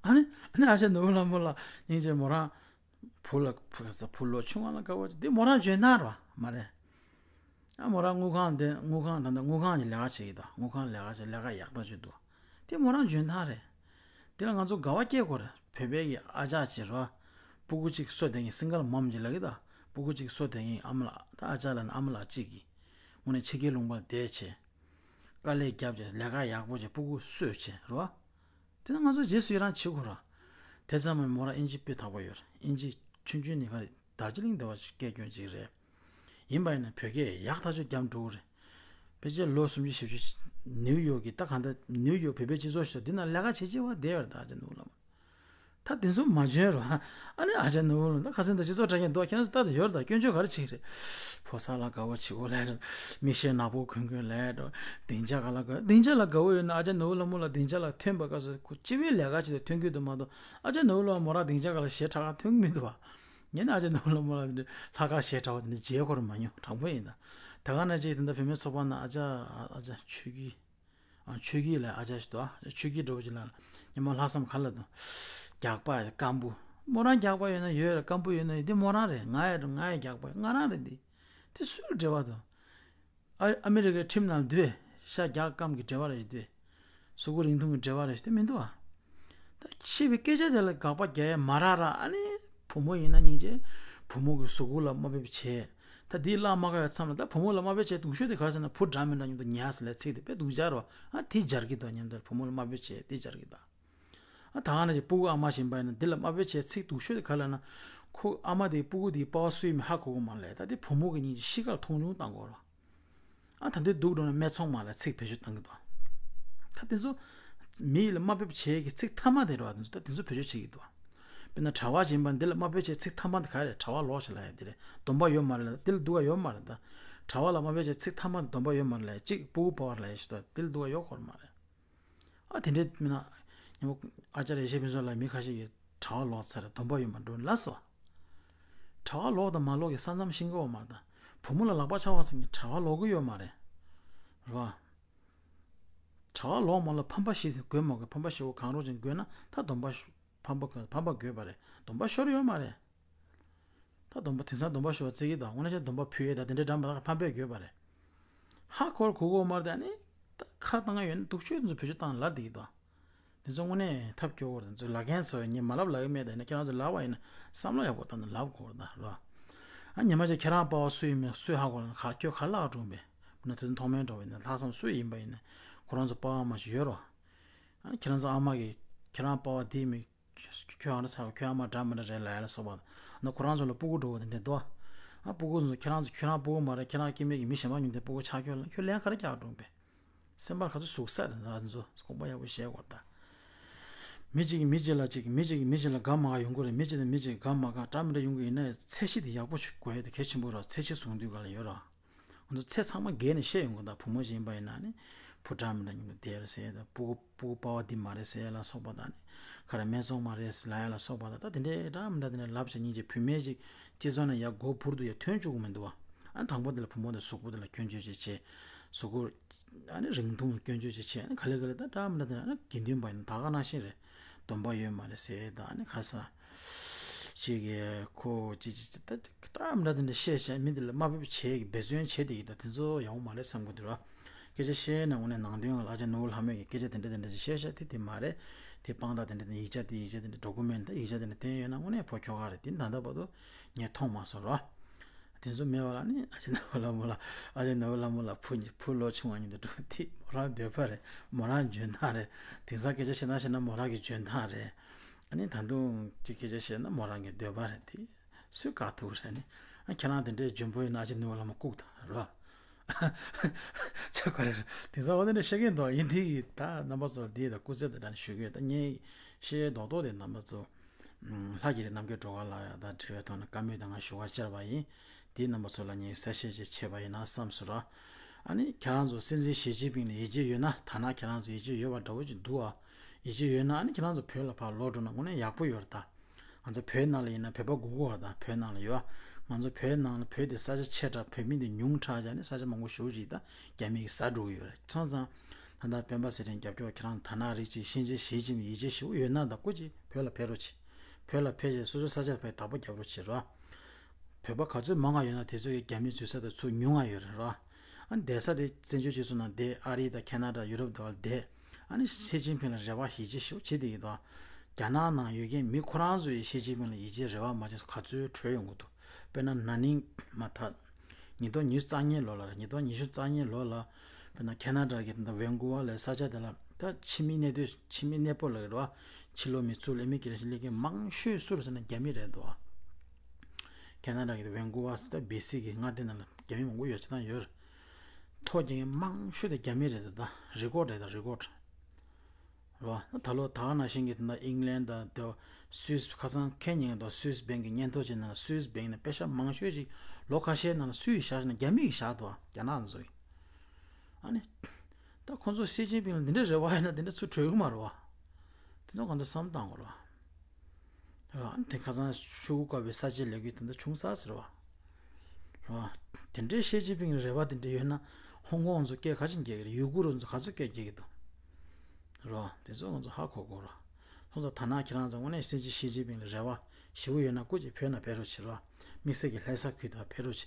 ཨ་ནི་ཨ་ནི་ཨ་ཅག་ནོར་བུ་ལྷ་མོ་ལ་སྙིང་རྗེ་མོ་རང་བུ་ལ་བུ་ག་ས་བུ་ལོ་ཆུང་བ་ལ་དགའ་བོ་ཅིག་དེ་མོ་རང་འཇོན་ཐང་རེད་བ་མ་རེད། ཨ་མོ་རང་དངུལ་ཁང་དེ་དངུལ་ཁང་ད་ལྟ་དངུལ་ཁང་གི་ལས་ཀ་བྱེད་ཀྱི་འདུག་དངུལ་ཁང་ལས་ཀ་བྱེད་ལས་ཀ་ཡག་ཐག་ཆོད་འདུག་དེ་མོ་རང་འཇོན་ཐང་རེད། དེ་ལ་ང་ཚོ་དགའ་བ་སྐྱེ་དགོས་རེད། བོད་པའི་གི་ཨ་ཅག་ཅིག་རོ། སྤུ་གུ་གཅིག་གསོ་དེ་ཡིན་སིང་གལ་མོམ་ཅིག་ལབ་ཀྱི་ད། སྤུ་གུ་གཅིག་གསོ་དེ་ཡིན་ཨ་མ་ལགས་ད་ཨ་ཅག་ལ་ནི་ཨ་མ་ལགས་གཅིག་གིས། དངོས་གནས་ཕྱི་རྒྱལ་ལུང་པར་བསྡད་བྱས། དཀའ་ལས་བརྒྱབ་བྱས་ལས་ཀ་ཡག་པོ་བྱས་སྤུ་གུ་གསོས་བྱས་རོ། དེ་ན་ང་ཚོ་རྗེས་སུ་ཡི་རང་བྱེད་དགོས་ར། དེ་ཙམ་མིན་མོ་རང་ཨིན་ཇི་དཔེ་དག་པོ་ཡོད་ར། ཨིན་ཇི་ཆུང་ཆུང་ནས་ག་རེ་དར་ཇི་ལིང་འདི་བ་སྐད་སྐྱོན་ཅིག་རེད། ཡིན་པ་ཡིན་ན་བོད་སྐད་ཡག་ཐག་ཆོད་རྒྱབ་འགྲོ་གི་རེད། ཕལ་ཆེར་ལོ་སུམ་ཅུ་བཞི་བཅུ་ནིའུ་ཡོག་གི་ད་གང་ལྟར་ནིའུ་ཡོག་བོད་པའི་སྤྱི་ཚོགས་ཤིག་འདི་ན་ལས་ཀ་བྱེད་བྱེད་བ་བསྡད་ཡོད་རེད་ད་ཨ་ཅག་ནོར་བུ་ལྷ་མོ། ད་དེ་ཚོ་མ་འཇོན་རོ། ཨ་ནི་ཨ་ཅག་ནོར་བུ་ལྷ་མོ་ད་ཁ་སང་ད་སྤྱི་ཚོགས་དྲ་རྒྱ་འདུག་ཁྱེད་རང་ཚོ་ལྟ་དུ་ཡོད་རེད་ད་སྐྱོན་བརྗོད་ག་རེ་བྱེད་ཀྱི་རེད། ཕོ་གསར་ལ་དགའ་བོ་བྱེད་དགོས་ལས་རེད། མིག་ཤེལ་ནག་པོ་གོན་དགོས་ལས་རེད། སྡིངས་ཆ་ག་ལ་དགའ་སྡིངས་ཆ་ལ་དགའ་བོ་ཡོད་ན་ཨ་ཅག་ནོར་བུ་ལྷ་མོ་ལ་སྡིངས་ཆ་ལ་ཐོན་པ་སྐབས་སུ་ཁོ་སྤྱི་པའི་ལས་ཀ་བྱེད་དུ་ཐོན་གྱི་འདུག་མ་གཏོགས་ཨ་ཅག་ནོར་བུ་ལྷ་མོ་རང་སྡིངས་ཆ་ག་ལ་ཞེ་དྲག་ཐོན་གྱི་མི་འདུག་བ། ངས་ནི་ཨ་ཅག་ནོར་བུ་ལྷ་མོ་ལ་འདི་ལྷག་དཀར་ཞེ་དྲག་པ་དེ་འདྲ་མཇལ་ཁོ་རང་མ་མྱོང་དྲང་པོ་ཡིན་ད། ད་ག་ནང་བཞིན་དེ་འདྲ་བུད་མེད་ཚོགས་པ་ནང་ཨ་ཅག་ཨ་ཅག་ཆོས་སྐྱིད། ཨ་ཆོས་སྐྱིད་ལ་ཨ་ཅག་ཞིག་འདུག་ཨ་ཆོས་སྐྱིད་འདྲ་བོ་ཅིག་ལ་ཉི་མ་ལྷག་བསམ་ག་ལ་འདུག་རྒྱགས་པ་སྐམ་པོ། མོ་རང་རྒྱགས་པ་ཡོད་ན་ཡོད་རེད་སྐམ་པོ་ཡོད་ན་ཡོད་འདི་མོ་རང་རེད་ང་ཡི་རེད་ང་ཡི་རྒྱགས་པ་ཡོད་ང་རང་རེད་འདི། དེ་སུས་འབྲེལ་བ་འདུག་ཨ་ཨ་མི་རི་ཀའི་ཁྲིམས་ནང་འདུས་ཤ་རྒྱགས་སྐམ་གྱི་འབྲེལ་བ་རེད་ཞིག་འདུས། གཟུགས་པོ་རིང་ཐུང་གི་འབྲེལ་བ་རེད་ཞིག་དེ་མི་འདུག་ཨ། ད་བཤད་པའི་སྐད་ཆ་དེ་ལ་དགག་པ་རྒྱག་ཡ་མ་རག་ར་ཨ་ནི། བུ་མོ་ཡིན་ན་སྙིང་རྗེ། བུ་མོ་གི་གཟུགས་པོ་ལ་དམའ་འབེབས་བྱས། ད་དེའི་ལག་མ་དགའ་བའི་མཚམས་ལ་ད་བུ་མོ་ལ་དམའ་འབེབས་བྱས་སྡུག་ཤོས་དེ་ག་རེ་ཟེར་ན་བུ་འདྲ་མི་འདྲ་མཉམ་དུ་ཉལ་ཟེར་ལབ་ཚིག་དེ་དཔེ་སྡུག་ཅག་རེད་བ། ཨ་དེ་སྦྱར་གི་འདུག་མཉམ་དུ་བུ་མོ་ལ་དམའ་འབེབས་བྱས་དེ་སྦྱར་གི་འདུག་ཨ་ད་ག་ནང་བཞིན་སྤུ་གུ་ཨ་མ་བཞིན་པ་ཡིན་ན་འདི་ལ་དམའ་འབེབས་བྱས་ཚིག་སྡུག་ཤོས་དེ་ག་རེ་ལབ་ན། ཁོ་ཨ་མ་དེ་སྤུ་གུ་དེའི་པ་ཕ་སུ་ཡིན་མིན་ཧ་གོ་གི་མ་རེད་ད་དེ་བུ་མོ་གི་སྙིང་རྗེ་ཤི་ཁར་མཐོང་ཆུང་བཏང་དགོས་རེད་བ། ཨ་ད་འདི་སྡུག་འགྲོ་ན་སྨད་འཚོང་མ་ལ་ཚིག་བེད་སྤྱོད་བཏང་གི་འདུག་ད་དེ་ཚོ་མི་ཡི་ལ་དམའ་འབེབས་བྱེད་ཀྱི་ཚིག་མཐའ་མ་དེ་རེད་བ། དེ་ཚོ་ད་དེ་ཚོ་བེད་སྤྱོད་བྱེད་ཀྱི་འདུག་དཔེར་ན་གྲྭ་པ་ཡིན་པ་འདི་ལ་དམའ་འབེབས་བྱེད་ཚིག་མཐའ་མ་དེ་ག་རེད། གྲྭ་པ་ལོག་བྱེད་ལ་ཡ་དེ་རེད། སྡོམ་པ་ཡོད་མ་རེད་ལ་དེ་ལ་སྡུག་ག་ཡོད་མ་རེད་ད། གྲྭ་པ་ལ་དམའ་འབེབས་བྱེད་ཚིག་མཐའ་མ་དེ་སྡོམ་པ་ཡོད་མ་རེད་ལ་ཡ་གཅིག་སྤུ་གུ་པ་ཕ་ལ་ཡ་ཞིག་ད་དེ་ལ་སྡུག་ག་ཡོད་ཁོ་ར་མ་རེད། ཨ་དེ་འདྲའི་མིན་ན། ཉིན་མོ་ཨ་ཅར་ཡེ་ཤེས་ཕུན་ཚོགས་ལགས་མི་ཁ་ཤས་ཀྱིས་གྲྭ་པ་ལོག་ཚར་སྡོམ་པ་ཡོད་མ་འགྲོ་ལ་སོ། གྲྭ་པ་ལོག་དང་མ་ལོག་གི་ས་མཚམས་ཤེས་ཀྱི་ཡོད་མ་རེད་ད། བུ་མོ་ལ་ལག་པ་འཆང་བ་ཚོ་གིས་གྲྭ་པ་ལོག་གི་ཡོད་མ་རེད། རེད་བ། གྲྭ་པ་ལོག་མ་ལོག་ཕམ་པ་བཞི་དགོས་མ་དགོས་ཕམ་པ་བཞི་བོ་གང་རུང་ཅིག་དགོས་ན་ད་སྡོམ་པ་ཕམ་པ་དགོས་ཕམ་པ་དགོས་པ་རེད་སྡོམ་པ་ཤོར་ཡོད་མ་རེད། ད་སྡོམ་པ་དེང་སང་སྡོམ་པ་ཤོར་བ་བརྩི་གི་དང་དངོས་གནས་ཅན་སྡོམ་པ་ཕུལ་ཡས་དང་དེ་འདྲའི་འདྲ་མ་དག་ཕམ་པས་དགོས་པ་རེད། ཧ་གོ་ར་གོ་གོ་མ་རེད་ད་ནི། ད་ཁ་བཏང་ཡ་ཡོད་ན་སྡུག་ཤོས་དེ་ཚོ་བེད་སྤྱོད་བཏང་ལབ་བསྡད་ཀྱི་འདུག་དེ་ཚོ་དངོས་གནས་ཐབས་སྐྱོ་བོ་རེད་དེ་ཚོ་ལབ་མཁན་ཚོ་ངས་མ་ལབ་ལབ་ཀྱི་མེད་ད་ཡིན་ན་ཁྱེད་རང་ཚོ་ལབ་པ་ཡིན་ན་བསམ་བློ་ཡག་པོ་བཏང་ནས་ལབ་དགོས་རེད་ད་རོ། ཨ་ཉི་མ་ཅིག་ཁྱེད་རང་པ་ཕ་སུ་ཡིན་མིན་སུས་ཧ་གོ་ལ་ཁ་ཁྱོད་ཁ་ལག་འགྲོ་བས་ན་དེ་ཚོ་མཐོང་མེད་འགྲོ་བས་ན་ལྷག་བསམ་སུ་ཡིན་པ་ཡིན་ན་ཁོ་རང་ཚོ་པ་ཕ་མ་ཞིག་ཡོད་རོ། ཨ་ཁྱེད་རང་ཚོ་ཨ་མ་གིས་ཁྱེད་རང་པ་ཕ་འདི་མིན། ཁྱོད་ཨ་འདྲ་ཚ་བ་ཁྱོད་ཨ་མ་འདྲ་མི་འདྲ་རེད་ལབ་ཡ་ལ་སོགས་པ་ན་ཁོ་རང་ཚོ་ལ་སྤུ་གུ་འགྲོ་བ་དེ་འདྲ་འདུག་ཨ་སྤུ་གུ་ཚོ་ཁྱེད་རང་ཚོ་ཁྱོད་རང་སྤུ་གུ་མ་རེད་ཁྱེད་རང་སྐྱེ་དམན་གྱི་མི་གཞན་པ་ཉིད་དེ་སྤུ་གུ་ཆགས་ཁྱོད་ལ་ཁྱོད་ལན་ག་རེ་རྒྱག་འགྲོ་པས། སེམས་པར་ག་ཚོད་ཟུག་ས་རེད་ན་ཚོ་དགོངས་པ་ཡག་པོ་བཞེས་དགོས་ད། མི་གཅིག་གིས་མི་གཅིག་ལ་གཅིག་མི་གཅིག་གིས་མི་གཅིག་ལ་དགའ་མ་དགའ་ཡོང་གི་རེད་མི་གཅིག་དང་མི་གཅིག་དགའ་མ་དགའ་འདྲ་མི་འདྲ་ཡོང་གི་ཡིན་ན་ཚད་གཞི་དེ་ཡག་པོ་ཞིག་དགོས་ཡ་དེ་གལ་ཆེན་པོ་རེད་ཚད་གཞི་བཟུང་དུས་ག་ལ་ཡོད་ར། ང་ཚོ་ཚེ་ཚང་མ་རྒས་ནས་བཤད་ཡོང་གི་ད་བུ་མོ་ཞིག་ཡིན་པ་ཡིན་ན་ནི། བུ་འདྲ་མི་འདྲ་མཉམ་དུ་བསྡད་རེད་ཟེར་ཡ་ད་སྤུ་གུ་སྤུ་གུ་པ་ཕ་འདི་མ་རེད་ཟེར་ཡ་ལ་སོགས་པ་དང་ནི། ག་རེ་སྨད་འཚོང་མ་རེད་ཟེར་ལབ་ཡ་ལ་སོགས་པ་དང་ད་དེ་འདྲའི་འདྲ་མི་འདྲ་དེ་འདྲ་ལབ་བྱས་སྙིང་རྗེ་བུད་མེད་ཅིག་སྤྱི་ཚོགས་ནང་ཡར་མགོ་འབུར་དུ་ཡར་ཐོན་བཅུག་གི་མི་འདུག་བ། ཨ་དང་པོ་དེ་ལ་བུ་མོ་དེ་གཟུགས་པོ་དེ་ལ་སྐྱོན་བརྗོད་ཅིག་བྱས། གཟུགས་པོ་ཨ་ནི་རིང་ཐུང་སྐྱོན་བརྗོད་ཅིག་བྱས་ཨ་ནི་ག་ལེ་ག་ལེ་ད་འདྲ་མི་འདྲ་དེ་འདྲ་ཨ་ནི་དགེ་འདུན་པ་ཡིན་ན་ད་ག་ནང་བཞིན་རེད། སྡོམ་པ་ཡོད་མ་རེད་ཟེར་ཡ་ད་ཨ་ནི་ཁ་ས། ཅིག་གིས་ཁོ་ཅིག་ཅིག་ཅིག་ད་ཅིག་ད་མི་འདྲ་དེ་འདྲ་བཤད་བཤད་མི་འདི་ལ་དམའ་འབེབས་བྱེད་ཀྱི་འབད་བརྩོན་བྱེད་དེ་ཡིན་ད་དེ་ཚོ་ཡག་པོ་མ་རེད་བསམ་གི་འདུག་ར། སྐད་ཆ་བཤད་ན་དངོས་གནས་ནང་དོན་ལ་ཨ་ཅག་ནོར་བུ་ལྷ་མོས་ཀྱི་སྐད་ཆ་དེ་འདྲ་དེ་འདྲ་ཅིག་བཤད་བཤད་དེ་དེ་མ་རེད། དེ་དཔང་རྟགས་དེ་འདྲ་དེ་ཡིག་ཆ་དེ་ཡིག་ཆ་དེ་འདྲ་ཌོ་ཀུ་མེན་ཊི་ད་ཡིག་ཆ་དེ་འདྲ་བསྟན་ཡོད་ན་དངོས་གནས་ཕོ་ཁྱོ་ག་རེད་དེ་ད་ལྟ་བར་དུ་ངས་མཐོང་མ་སོང་ར། དེ་ཚོ་མེད་པ་ལ་ནི་ཨ་ཅག་ནོར་བུ་ལྷ་མོ་ལ་ཨ་ཅག་ནོར་བུ་ལྷ་མོ་ལ་བུ་བུ་ལོ་ཆུང་བ་ཉིད་དུ་འགྲོ་དེ་མོ་རང་འདོད་པ་རེད་མོ་རང་འཇོན་ཐང་རེད། དེང་སང་སྐད་ཆ་བཤད་ན་བཤད་ན་མོ་རང་གི་འཇོན་ཐང་རེད། ཨ་ནི་ད་དུང་ཅིག་སྐད་ཆ་བཤད་ན་མོ་རང་གི་འདོད་པ་རེད་དེ། སུས་བཀག་ཐུབ་རེད་ནི། ཨ་ཁྱེད་རང་དེ་འདྲའི་འཇོན་པོ་ཡིན་ན་ཨ་ཅེ་ནུ་བོ་ལ་མ་བཀུག་དང་རོ། ཆ་ག་རེ་རེད། དེང་སང་འོ་དེ་འདྲ་བཤད་མཁན་འདུག་ཡིན་དེ་ཡིས་ད་རྣམ་པ་ཚོ་ལ་འདི་ད་སྐུ་ཚེ་དང་འདྲ་ནས་ཞུ་གི་ཡོད་ད་ངས་བཤད་རྡོག་རྡོག་དེ་རྣམ་པ་ཚོ། ལྷ་རྒྱལ་རི་རྣམ་རྒྱལ་སྒྲོལ་དཀར་ལགས་ཡ་ད་འབྲེལ་བའི་ཐོག་ནས་བཀའ་མོལ་དང་ང་ཞུ་བ་བཅར་བ་ཡིན། དེའི་རྣམ་པ་ཚོ་ལ་ངས་གསལ་བཤད་ཅིག་བྱས་པ་ཡིན་ན་བསམ་སོང་ར། ཨ་ནི་ཁྱེད་རང་ཚོ་སྲིད་འཛིན་ཞི་ཅིན་ཕིང་ལ་ཡིད་ཆེས་ཡོད་ན་ཐ་ན་ཁྱེད་རང་ཚོ་ཡིད་ཆེས་ཡོད་པ་འདྲ་བོ་ཅིག་འདུག་ཨ། ཡིད་ཆེས་ཡོད་ན་ཨ་ནི་ཁྱེད་རང་ཚོ་བོད་ལ་ཕར་ལོག་འགྲོ་ན་དངོས་གནས་ཡག་པོ་ཡོད་རེད་ད། ང་ཚོ་བོད་ནང་ལ་ཡིན་ན་བོད་པ་དགོས་ཀྱི་ཡོད་རེད་ད་བོད་ནང་ལ་ཡོད་ཨ། ང་ཚོ་བོད་ནང་ལ་བོད་དེ་ས་ཆ་ཆེ་དྲགས། བོད་མི་དེ་ཉུང་དྲགས་བྱས་ནས་ས་ཆ་མང་པོ་ཞེ་པོ་ཅིག་ད་རྒྱ་མི་གིས་ཟ་འགྲོ་གི་ཡོད་རེད། སོང་ཙང་ད་ལྟ་སྤེན་པ་ཚེ་རིང་རྒྱབ་སྐྱོར་ཁྱེད་རང་དར་ནག་རིགས་ཅིག་ཤན་ཅིག་ཞི་ཅིན་ཕིང་ཡིད་ཆེས་ཞེ་པོ་ཡོད་ན་ད་སྐུ་མཁྱེན་བོད་ལ་ཕེབས་རོགས་བྱེད། བོད་ལ་ཕེབས་བྱས་སོ་སོའི་ས་ཆ་ཕར་བདག་པོ་རྒྱབ་རོགས་བྱེད་རོགས། བོད་པ་ག་ཚོད་མང་ང་ཡོད་ན་དེ་ཚོ་གི་རྒྱ་མིའི་འཛུལ་ས་དང་ཚུར་ཉུང་ང་ཡོད་རེད་རོགས། ཨ་ནི་བསྡད་ས་དེ་བཙན་བྱོལ་སྤྱི་ཚོགས་ནང་བསྡད། ཨ་རི་དང་ཁེ་ན་ཌ་ཡུ་རོབ་དང་བསྡད། ཨ་ནི་ཞི་ཅིན་ཕིང་ལ་རེ་བ་ཡིད་ཆེས་ཞེ་པོ་བྱེད་བསྡད་ཀྱི་འདུག་རྒྱ་ནག་ནང་ཡོད་མཁན་མི་ཁོ་རང་ཚོ་ཡིས་ཞི་ཅིན་ཕིང་ལ་ཡིད་ཆེས་རེ་བ་མ་བྱས་ག་ཚོད་བྲོས་ཡོང་གི་འདུག་དཔེར་ན་ན་ནིང་མ་མཐའ་ཉིས་སྟོང་ཉི་ཤུ་རྩ་གཉིས་ལོ་ལ་རེད། ཉིས་སྟོང་ཉི་ཤུ་རྩ་གཉིས་ལོ་ལ་དཔེར་ན་ཁེ་ན་ཌ་གི་ད་ཝན་ཀུ་ཝར་ལ་ས་ཆ་དེ་ལ་ད་ཕྱི་མི་གནས་སྡོད། ཕྱི་མི་གནས་སྤོ་ལ་རེད་བ། ཕྱི་ལོགས་མི་ཚུར་ལ་ཨ་མི་གི་ལ་སླེབས་མཁན་མང་ཤོས་སུ་རེད་ཟེར་ན་རྒྱ་མི་རེད་འདུག་ཁེ་ན་ཌ་གི་ཝན་ཀུ་ཝར་ཟེར་ད་བི་སི་གི་མངའ་སྡེ་ནང་ལ་རྒྱ་མི་མང་པོ་ཡོད་ཅེས་དང་ཡོད་རེད། ཐོ་རྒྱག་མཁན་མང་ཤོས་དེ་རྒྱ་མི་རེད་འདུག་ད་རི་ཀོཌ་རེད། ད་རི་ཀོཌ་རེད་བ། ད་ལོ་ད་ག་ནང་བཞིན་གྱི་ད་ལྟ་ཨིང་ལན་དང་དེ་སུད་སི། ཁ་སང་ཁ་ཉིན་དང་སུད་སི་བྷེང་གི་སྙན་ཐོ་ཅིག་ནང་ལ་སུད་སི་བྷེང་ནས་པེ་ཤག་མང་ཤོས་ཅིག་ལོ་ཁ་ཤས་ནང་ལ་སུས་བཞག་ན་རྒྱ་མི་གིས་བཞག་འདུག་རྒྱ་ནག་ཚོས། ཨ་ནི་ད་ཁོང་ཚོ་ཞི་ཅིན་ཕིང་ལ་འདི་འདྲ་རེ་བ་ཡོད་ན་འདི་འདྲ་ཚུར་བྲོས་ཀྱི་མ་རེད་བ། དེ་ཚོ་གང་ཚོ་བསམ་བཏང་དགོས་རེད་བ། རེད་བ། དེ་ཁ་སང་ཤོག་གུ་བཀབ་པའི་ས་བཅད་ལས་འགུལ་དེ་འདྲ་བྱུང་ས་ཟེར་བ། རེད་བ། དེ་འདྲའི་ཞི་ཅིན་ཕིང་ལ་རེ་བ་དེ་འདྲ་ཡོད་ན་ཧོང་ཀོང་ཚོ་སྐད་ག་ཅིག་རྒྱག་གི་རེད། ཡུ་གུར་ཚོ་ག་ཚོད་སྐད་རྒྱག་གི་འདུག་རེད་བ། དེ་ཚོ་ང་ཚོ་ཧ་གོ་དགོས་རེད་བ། སོང་ཙང་ད་ནང་ཁྱེད་རང་ཚོ་དངོས་གནས་སྲིད་སྤྱི་ཞི་ཅིན་ཕིང་ལ་རེ་བ་ཞེ་པོ་ཡོད་ན་སྐུ་མཁྱེན་བོད་ནང་ཕེབས་རོགས་བྱེད་རོགས། དམིགས་བསལ་གྱི་ལྷ་ས་ཁུལ་དུ་ཕེབས་རོགས་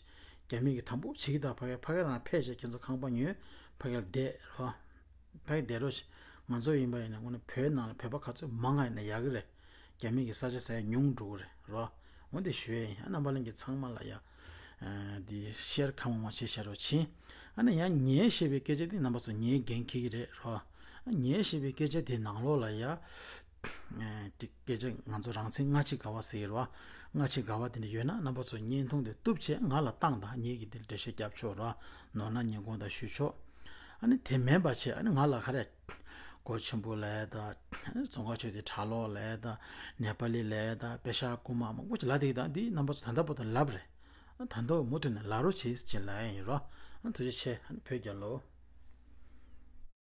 བྱེད། རྒྱ་མི་གིས་དམ་པོ་བྱེད་ཀྱི་འདུག་ཕ་གིར་ཕ་གིར་རང་ཕེབས་བྱས་ཁྱེད་ཚོ་ཁང་པ་ཉོས་ཕ་གིར་བསྡད་རོགས། ཕ་གིར་བསྡད་རོགས་བྱེད། ང་ཚོ་ཡིན་པ་ཡིན་ན་དངོས་གནས་བོད་ནང་ལ་བོད་པ་ག་ཚོད་མང་ང་ཡིན་ན་ཡག་གི་རེད། རྒྱ་མི་གིས་ས་ཆ་ཟ་ཡ་ཉུང་འགྲོ་གི་རེད་རོགས། འོ་འདི་ཞུ་ཡ་ཡིན། ཨ་རྣམ་པ་ལྷན་རྒྱས་ཚང་མ་ལ་ཡ། ཨ་འདི་ཤེར་ཁ་མང་མང་བྱེད་བྱ་རོགས་བྱེད། ཨ་ནི་ཡང་ངས་བཤད་པའི་སྐད་ཆ་འདི་རྣམ་པ་ཚོ་ངས་འགན་འཁྱེར་གྱི་རེད་རོགས། ཨ་ངས་བཤད་པའི་སྐད་ཆ་དེ་ནང་ལོགས་ལ་ཡ། ཨ་འདི་སྐད་ཆ་ང་ཚོ་རང་བཙན་སྔ་ཕྱི་འགལ་བ་ཟེར་གྱི་རེད་བ། སྔ་ཕྱི་འགལ་བ་དེ་འདྲ་ཡོད་ན་རྣམ་པ་ཚོ་བརྙན་ཐུང་དེ་གཏུབ་བྱས་ང་ལ་བཏང་དང་། ངས་ཀྱི་དེ་འགྲེལ་བཤད་རྒྱབ་ཆོག་རོགས། ནོར་ན་ཉིན་གུང་དང་ཞུ་ཆོག་ཨ་ནི་དེ་མིན་པ་བྱས་ཨ་ནི་ང་ལ་ག་རེ། སྒོ་ཆེན་པོ་ལབ་ཡ་དང་། རྫོང་དཀར་ཆོས་སྡེ་གྲྭ་ལོག་ལབ་ཡ་དང་། ནེ་པ་ལི་ལབ་ཡ་དང་། པེ་ཤག་རྐུན་མ་མང་པོ་ཅིག་ལབ་བསྡད་ཀྱི་དང་། འདི་རྣམ་པ་ཚོ་ད་ལྟ་བར་དུ་ལབ་རེད། ད་ལྟ་མུ་མཐུད་ནས་ལབ་རོགས་བྱེད་ཅེས་ལབ་ཡ་ཡིན་རོགས། ཨ་ཐུགས་རྗེ་ཆེ། ཨ་ནི་བོད་རྒྱལ་ལོ།